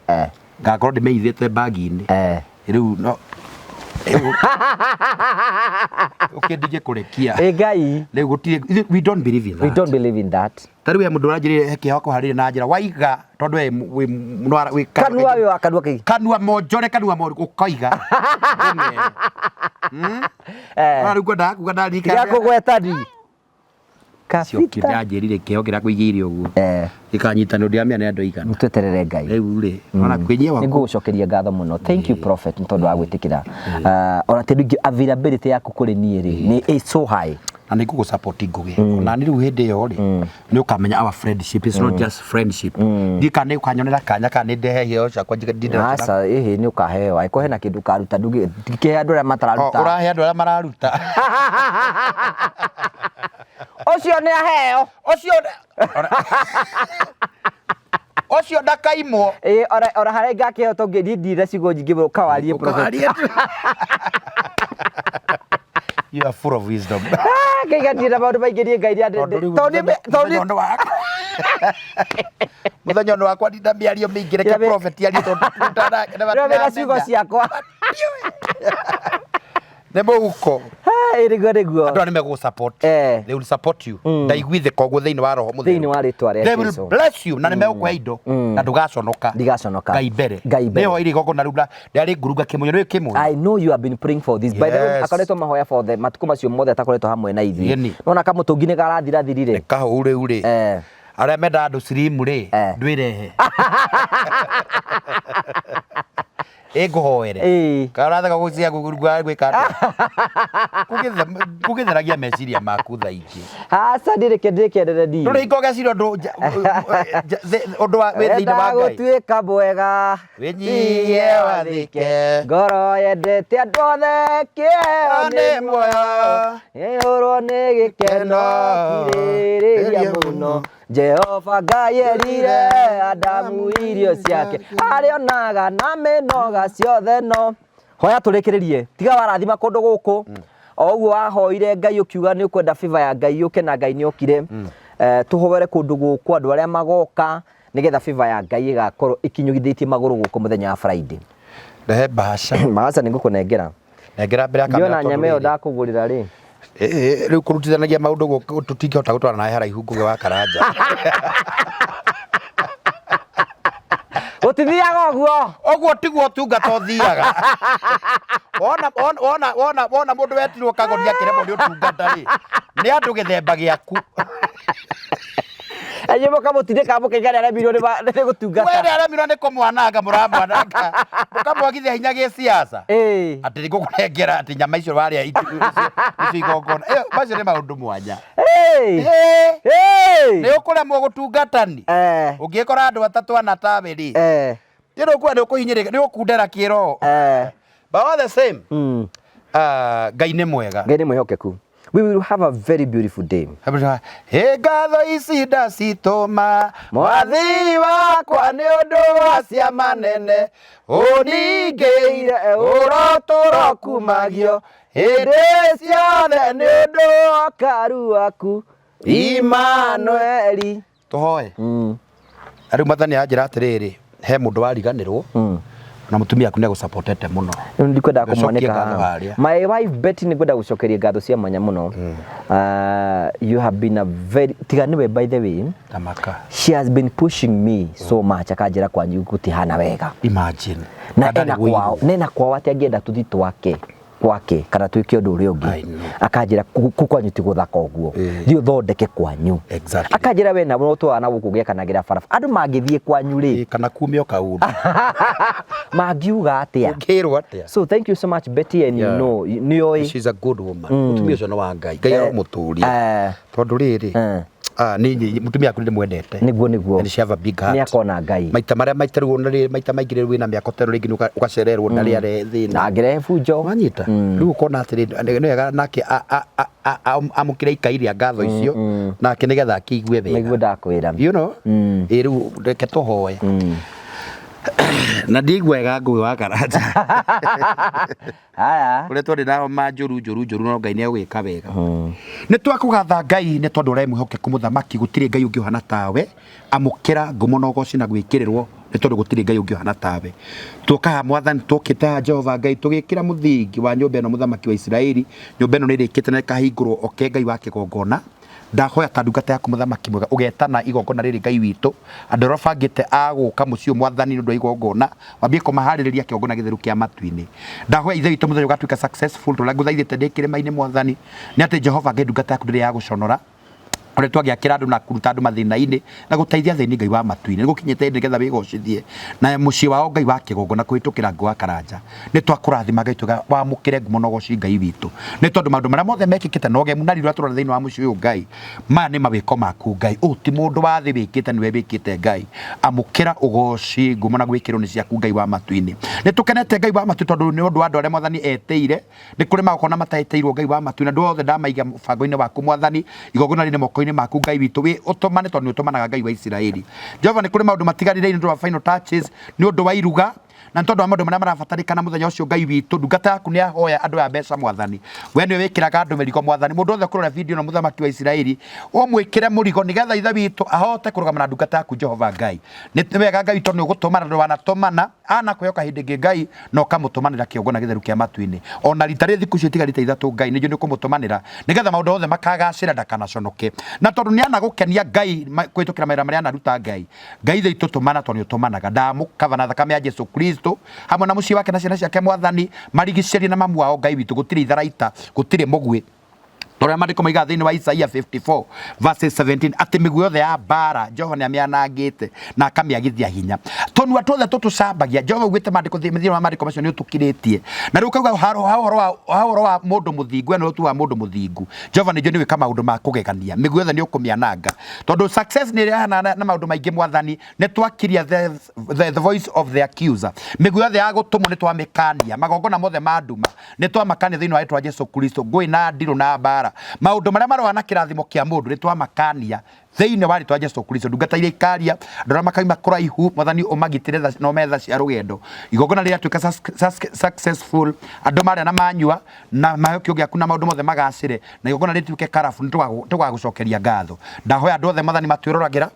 Ngakorwo ndĩmĩithĩte bagi-inĩ. Rĩu no ũkĩndige kũrekia. Ĩ Ngai. Rĩu gũtirĩ, we don't believe in We that. don't believe in that. Ta rĩu he mũndũ ũranjĩrire he kĩheo akũharĩrie na njĩra waiga tondũ we wĩ wĩ Kanua wĩ wa kanua kĩ. Kanua monjore, kanua moru ũkoiga. Ona rĩu ngwendaga kuga ndarikana. Tiga kũgweta ni. Cio Kabita. kĩndanjĩrire kĩheo kĩrĩa kũigĩire ũguo gĩkanyitanĩrwo, ndiramenya nĩ andũ aigana. Tweterere Ngai. Rĩu rĩ, ona kwĩnyia waku. Nĩngũgũcokeria ngatho mũno, thank you prophet, nĩ tondũ wa gwĩtĩkĩra. Ah, ona tondũ ingĩ availability yaku kũrĩ niĩ rĩ nĩ is so high. Na nĩ ngũgũ support Ngũgĩ, ona nĩ rĩu hĩndĩ ĩyo rĩ, nĩ ũkamenya our friendship is not just friendship. Ndiĩ kana nĩ ũkanyonera kanya kana nĩ ndehe iheo ciakwa ndinde nacio. Aca, ĩhĩ, nĩ ũkaheo angĩkorwo hena kĩndũ ũkaruta, ndũngĩkĩhe andũ arĩa O, matararuta. Ũrahe andũ arĩa mararuta. Ũcio nĩ aheo. Ũcio ndakaimwo. Ĩ, ona harĩa ingakĩheo to ngĩ ndire ciugo nyingĩ mũno, kawarie prophet. Ũkawarie tu. You are full of wisdom. Ah, ngaiga ndirĩ na maũndũ maingĩ niĩ Ngai nĩ Tondũ rĩu tondũ tondũ mũthenya ũyũ wakwa, mũthenya ũyũ wakwa ndinda mĩario mĩingĩ, reke prophet arie tondũ ndĩramenya ciugo ciakwa. Nĩ mũhuko. Ah, ĩ, nĩguo nĩguo. Andũ aya nĩ megũgũ support. They will support you, ndaiguithĩka ũguo thĩinĩ wa roho mũtheru. Thĩinĩ wa rĩtwa rĩa They will Jesũ. bless you na nĩ megũkũhe indo na ndũgaconoka. Ndigaconoka. Ngai mbere. Ngai mbere. Nĩho irĩ igongona rĩu rĩarĩ ngurunga kĩmunyo, nĩ kĩmunyo. I know you have been praying for this. By the way, akoretwo mahoya for the matukũ macio mothe atakoretwo hamwe na ithuĩ. Ĩni. Nona kamũtũngi nĩ karathirathirire. Kahũu rĩu rĩ, arĩa mendaga andũ slim rĩ, ndwĩrehe ĩngũhoere. Kana ũratheka gũcia gwĩka atĩa? Kũgĩtheragia meciria maku thaa ingĩ. Aca, ndirĩ ndĩkendere niĩ. Ndũrĩ hingo ũgeciria ũndũ ũndũ wĩ thĩinĩ wa Wenda Ngai. gũtuĩka mwega. Wĩnyihie wathĩke. Ngoro yendete andũ othe, kĩheo nĩ muoyo. Ĩhũrwo nĩ gĩkeno kirĩrĩria mũno. Jehova Ngai erire Adamu irio ciake arĩonaga na mĩnoga ciothe no hoya tũrĩkĩrĩrie, tiga warathima kũndũ gũkũ o ũguo wahoire Ngai ũkiuga nĩ ũkwenda favor ya Ngai yũke, na Ngai nĩ okire. Tũhoere kũndũ gũkũ, andũ arĩa magoka, nĩgetha favor ya Ngai ĩgakorwo ĩkinyũgithĩtie magũrũ gũkũ mũthenya wa Friday. Rehe mbaca. Mbaca nĩ ngũkũnengera. Nengera mbere ya kamera. Ndiona Tondũ nyama ĩyo rĩrĩ, ndakũgũrĩra rĩ. Rĩu kũrutithanagia maũndũ gũkũ tũtingĩhota gũtwarana nawe haraihu, Ngũgĩ wa Karanja. Gũtithiaga ũguo. Ũguo tiguo ũtungata ũthiaga. Wona wona wona wona wona mũndũ wetirwo kagoni akĩremwo nĩ ũtungata rĩ, nĩ andũ gĩthemba gĩaku. Inyuĩ mũkamũtindĩka mũkaiga nĩ aremirwo nĩ gũtungata. We nĩ aremirwo nĩ kũmwananga, mũramwananga mũkamwagithia hinya gĩsiasa. Atĩ nĩ ngũkũnengera atĩ nyama icio warĩa icio igongona. Macio nĩ maũndũ mwanya. Nĩ ũkũremwo gũtungatani. Ũngĩkora andũ atatũ ana tawe rĩ, nĩ ũkuona nĩ ũkũhinyĩrĩka, nĩ ũkundera kĩroho. But all the same, ah, Ngai nĩ mwega. Ngai nĩ mwĩhokeku. We will have a very beautiful day. Ĩ ngatho ici ndacitũma mwathi wakwa nĩ ũndũ wa ciama nene ũningĩire, ũrotũrokumagio hĩndĩ ciothe nĩ ũndũ wa karu waku Imanueli. Tũhoe. Rĩu Mwathani anjĩra atĩrĩrĩ, he mũndũ wariganĩrwo na mũtumia aku nĩ agũsupportete mũno. Rĩu ndikwendaga Ũcokie kũmwanĩka ngatho haha. harĩa. My wife Betty, nĩ ngwenda gũcokeria ngatho cia mwanya mũno. You have been a very, tiga nĩwe by the way, Tamaka. she has been pushing me so much, akanjĩra kwanyu gũtihana wega. Imagine. Na Ndarĩ ena wũiru. kwao, nena kwao atĩ angĩenda tũthi twake gwake kana twĩke ũndũ ũrĩa ũngĩ. I know. Akanjĩra kũu kwanyu ti gũthaka ũguo, thiĩ ũthondeke kwanyu. Akanjĩra we na twana na gũkũ gĩakanagĩra barabara, andũ mangĩthiĩ kwanyu rĩ, Kana kumio kaũndũ. Mangiuga atĩa? Ũngĩrwo atĩa? So thank you so much, Betty, and you know nĩoĩ. She's a good woman. Mũtumia ũcio nĩ wa Ngai. Ngai aromũtũria. Tondũ rĩrĩ, Ah, nĩ mũtumia waku nĩ ndĩmwendete. Nĩguo nĩguo. And she have a big heart. Nĩ akona Ngai. Maita marĩa maita rĩu ona rĩ maita maingĩ rĩu wĩna mĩaka ta ĩno rĩngĩ nĩ ũgacererwo na rĩare thĩna. Na angĩrehe bunjo. Wanyita? Rĩu ũkona atĩrĩ nĩ wega nake amũkĩre ikai rĩa ngatho icio nake nĩgetha akĩigue wega. Nĩguo ndakwĩra. You know? Ĩ rĩu reke tũhoe. Na ndiigua wega Ngũgĩ wa Karanja. Haya. Ũrĩa twarĩ na homa njũru njũru njũru no Ngai nĩ egwĩka wega. Nĩ twakũgatha Ngai nĩ tondũ ũrĩ mwĩhokeku mũthamaki gũtirĩ Ngai ũngĩ ũhana tawe. Amũkĩra ngumo na ũgoci na gwĩkĩrĩrwo nĩ tondũ gũtirĩ Ngai ũngĩ ũhana tawe. Tuoka haha mwathani tũkĩte haha Jehova Ngai tũgĩkĩra mũthingi wa nyũmba ĩno mũthamaki wa Isiraeli. Nyũmba ĩno nĩ ĩrĩkĩte na ĩkahingũrwo oke Ngai wa kĩgongona. Ndahoya ta ndungata yaku mũthamaki mwega ũgetana igongona rĩrĩ Ngai witũ andũ arĩa ũbangĩte a gũka mũciĩ ũyũ mwathani nĩ ũndũ wa igongona wambie kũmaharĩrĩria kĩgongona gĩtheru kĩa matu-inĩ. Ndahoya ithe witũ mũthenya ũgatuĩka successful tondũ ũrĩa ngũthaithĩte ndĩ kĩrĩma-inĩ mwathani nĩ atĩ Jehova Ngai ndungata yaku ndĩrĩ ya gũconora ũrĩa twagĩakĩra andũ na kũruta andũ mathĩna-inĩ na gũteithia athĩni Ngai wa matu-inĩ nĩ gũkinyĩte hĩndĩ nĩgetha wĩgocithie na mũciĩ wao Ngai wa kĩgongona kũhĩtũkĩra Ngũ wa Karanja. Nĩ twakũrathima Ngai tuga wamũkĩre ngumo na ũgoci Ngai witũ nĩ tondũ maũndũ marĩa mothe mekĩkĩte na ũgemu na riri ũrĩa tũrona thĩinĩ wa mũciĩ ũyũ Ngai maya nĩ mawĩko maku Ngai ũyũ ti mũndũ wa thĩ wĩkĩte nĩwe wĩkĩte Ngai amũkĩra ũgoci ngumo na gwĩkĩrwo nĩ ciaku Ngai wa matu-inĩ. Nĩ tũkenete Ngai wa matu tondũ nĩ ũndũ wa andũ arĩa mwathani etĩire nĩ kũrĩ magongona mataĩtĩirwo Ngai wa matu na andũ othe ndamaiga mũbango-inĩ waku mwathani igongona rĩrĩ moko-inĩ maku Ngai witũ wĩ ũtũmane tondũ nĩ ũtũmanaga Ngai wa Isiraeli. Jehova nĩ kũrĩ maũndũ matigarire nĩ ũndũ wa final touches nĩ ũndũ wa iruga na nĩ tondũ wa maũndũ marĩa marabatarĩkana mũthenya ũcio Ngai witũ ndungata yaku nĩ ahoya andũ aya mbeca mwathani we nĩwe wĩkĩraga andũ mĩrigo mwathani mũndũ wothe ũkũrora video ĩno mũthamaki wa Isiraeli ũmwĩkĩre mũrigo nĩgetha ithe witũ ahote kũrũgama na ndungata yaku Jehova Ngai. Nĩ wega Ngai tondũ nĩ ũgũtũmana ndũ wanatũmana anakwĩhoka hĩndĩ ĩngĩ Ngai na ũkamũtũmanĩra kĩgongona gĩtheru kĩa matu-inĩ ona rita rĩrĩ thikũ icio itigarĩte ithatũ Ngai nĩ njũĩ nĩ ũkũmũtũmanĩra nĩgetha maũndũ mothe makagacĩra ndakanaconoke na tondũ nĩ anagũkenia Ngai kũhĩtũkĩra mawĩra marĩa anaruta Ngai Ngai ithe witũ tũmana tondũ nĩ ũtũmanaga ndamũkaba na thakame ya Jesu Kristo hamwe na mũciĩ wake na ciana ciake mwathani marigicĩrie na mamu wao Ngai witũ gũtirĩ itharaita gũtirĩ mũguĩ Torĩa maandĩko moigaga thĩinĩ wa Isaia 54 verses 17 atĩ mĩguĩ yothe ya mbaara Jehova nĩ amĩanangĩte na akamĩagithia hinya. Tũnua tuothe tũtũcambagia Jehova augĩte maandĩko thĩinĩ wa maandĩko macio nĩ ũtũkirĩtie. Na rĩu ũkauga ha ũhoro wa mũndũ mũthingu we nĩwe ũtuaga mũndũ mũthingu. Jehova nĩ njũĩ nĩ gwĩka maũndũ ma kũgegania. Mĩguĩ yothe nĩ ũkũmĩananga. Tondũ success nĩ ĩrehanaga na maũndũ maingĩ mwathani nĩ twakiria the voice of the accuser. Mĩguĩ yothe ya gũtũmwo nĩ twamĩkania. Magongona mothe ma nduma nĩ twamakania thĩinĩ wa rĩtwa Jesu Kristo. Ngũĩ na ndirũ na mbara. Maũndũ marĩa marũaga na kĩrathimo kĩa mũndũ nĩ twamakania thĩinĩ wa rĩtwa Jesu Kristo. Ndungata iria ikaria, andũ arĩa makauma kũraihu, mwathani ũmagitĩre na ũmahe tha cia rũgendo. Igongona rĩrĩa successful, andũ marĩa na manyua na maheo kĩo gĩaku na maũndũ mothe magacĩre na igongona rĩtuĩke karabu nĩ tũgagũcokeria ngatho. Ndahoya andũ othe mwathani matwĩroragĩra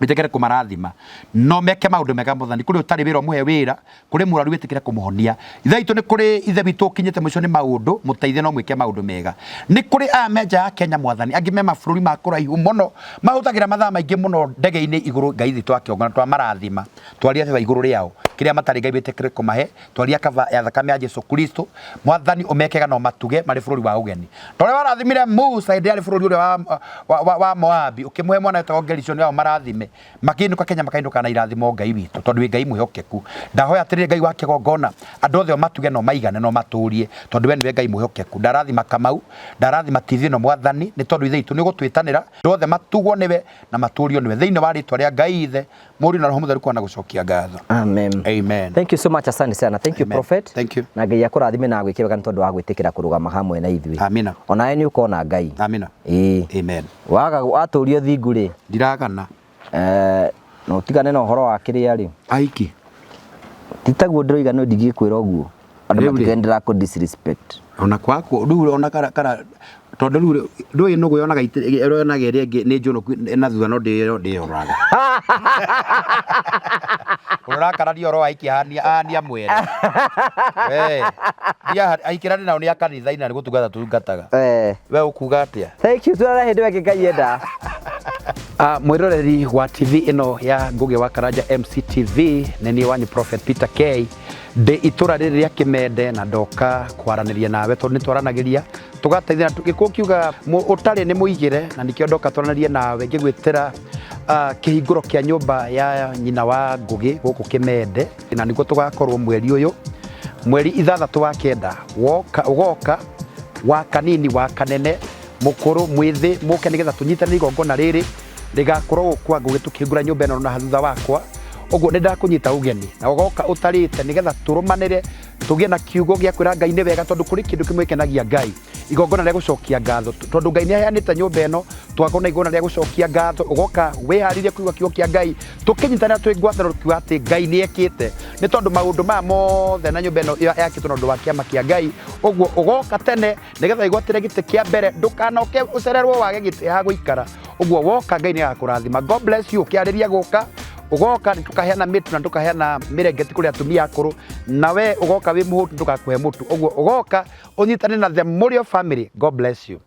wĩtĩkĩre kũmarathima no meke maũndũ mega mwathani kũrĩ ũtarĩ wĩra ũmũhe wĩra kũrĩ mũrwaru wĩtĩkĩre kũmũhonia ithe witũ nĩ kũrĩ ithe witũ ũkinyĩte mũico nĩ maũndũ mũteithie no mwĩke maũndũ mega nĩ kũrĩ aya me nja ya Kenya mwathani angĩ me mabũrũri ma kũraihu mũno mahũthagĩra mathaa maingĩ mũno ndege-inĩ igũrũ Ngai thĩ twakĩongana twamarathima twaria beba igũrũ rĩao kĩrĩa matarĩ Ngai wĩtĩkĩre kũmahe twaria kaba ya thakame ya Jesu Kristo mwathani ũmekega na ũmatuge marĩ bũrũri wa ũgeni ta ũrĩa warathimire Musa hĩndĩ yarĩ bũrũri ũrĩa wa Moabi ũkĩmũhe mwana wetagwo Gerishoni ao marathime makĩinũka Kenya makainũka na irathimo Ngai witũ tondũ wĩ Ngai mwĩhokeku ndahoya atĩrĩrĩ Ngai wa kĩgongona andũ othe ũmatuge na ũmaigane na ũmatũrie tondũ we nĩwe Ngai mwĩhokeku ndarathima Kamau ndarathima TV ĩno mwathani nĩ tondũ ithe witũ nĩ ũgũtwĩtanĩra andũ othe matugwo nĩwe na matũrio nĩwe thĩinĩ wa rĩtwa rĩa Ngai ithe Mũriũ na Roho Mũtheru kwana gũcokia ngatho. Amen. Amen. Thank you so much, asante sana. Thank you, Amen. Prophet. Thank you. Na Ngai akũrathime na agwĩke wega nĩ tondũ wa gwĩtĩkĩra kũrũgama hamwe na ithuĩ. Amina. Onawe nĩ ũkona Ngai. Amina. Ĩĩ. Amen. Waga watũrio thingu rĩ. Ndiragana. Na ũtigane na ũhoro wa kĩrĩa rĩ. Aiki. Ti taguo ndĩroiga no ndingĩkwĩra ũguo. Andũ Rĩu rĩ. matikende ndĩrakũ disrespect. Ona kwakwo rĩu ona kara kara tondũ rĩu ndũĩ nũgũ yonaga yonaga ĩrĩa ĩngĩ nĩ njũnũku na thutha no ndĩyoraga. Ũrakararia ũhoro wa aikia ahania mwere. We aikĩra nao nĩ a kanitha-inĩ na nĩ gũtungata tũtungataga. We ũkuga atĩa? Thank you, tuonane hĩndĩ ĩyo ĩngĩ Ngai enda. Mwĩroreri wa TV ĩno ya Ngũgĩ wa Karanja MCTV nĩ niĩ wanyu Prophet Peter K ndĩ itũra rĩrĩ rĩa Kĩmende na ndoka kwaranĩria nawe tondũ nĩ twaranagĩria tũgateithana gĩkũyũ kiuga ũtarĩ nĩ mũigĩre na nĩkĩo ndoka twaranĩrie nawe ngĩgwĩtĩra kĩhingũro kĩa nyũmba ya nyina wa Ngũgĩ gũkũ Kĩmende na nĩguo tũgakorwo mweri ũyũ mweri 6 wa 9 woka ũgoka wa kanini wa kanene. Mũkũrũ, mwĩthĩ, mũke nĩgetha tũnyitanĩre igongona rĩrĩ rĩgakorwo kwa Ngũgĩ tũkĩhingũra nyũmba ĩno na thutha wakwa. Ũguo nĩ ndakũnyita ũgeni na ũgoka ũtarĩte nĩgetha tũrũmanĩre, tũgĩe na kiugo gĩa kwĩra Ngai nĩ wega, tondũ kũrĩ kĩndũ kĩmwe gĩkenagia Ngai, igongona rĩa gũcokia ngatho. Tondũ Ngai nĩ aheanĩte nyũmba ĩno, twakorwo na igongona rĩa gũcokia ngatho. Ũgoka wĩharĩrie kũigua kiugo kĩa Ngai, tũkĩnyitanĩra twĩ ngwatanĩro tukiuga atĩ Ngai nĩ ekĩte, nĩ tondũ maũndũ maya mothe na nyũmba ĩno yakĩtwo na ũndũ wa kĩama kĩa Ngai. Ũguo ũgoka tene nĩgetha wĩgwatĩre gĩtĩ kĩa mbere, ndũkanoke ũcererwo wage gĩtĩ ha gũikara. Ũguo woka, Ngai nĩ agakũrathima. God bless you. Ũkĩarĩria gũka, ũgoka nĩ tũkaheana mĩtu na tũkaheana mĩrengeti kũrĩ atumia akũrũ, na we ũgoka wĩ mũhũtu, ndũgakũhe mũtu. Ũguo ũgoka ũnyitane na the Mũrĩo family. God bless you.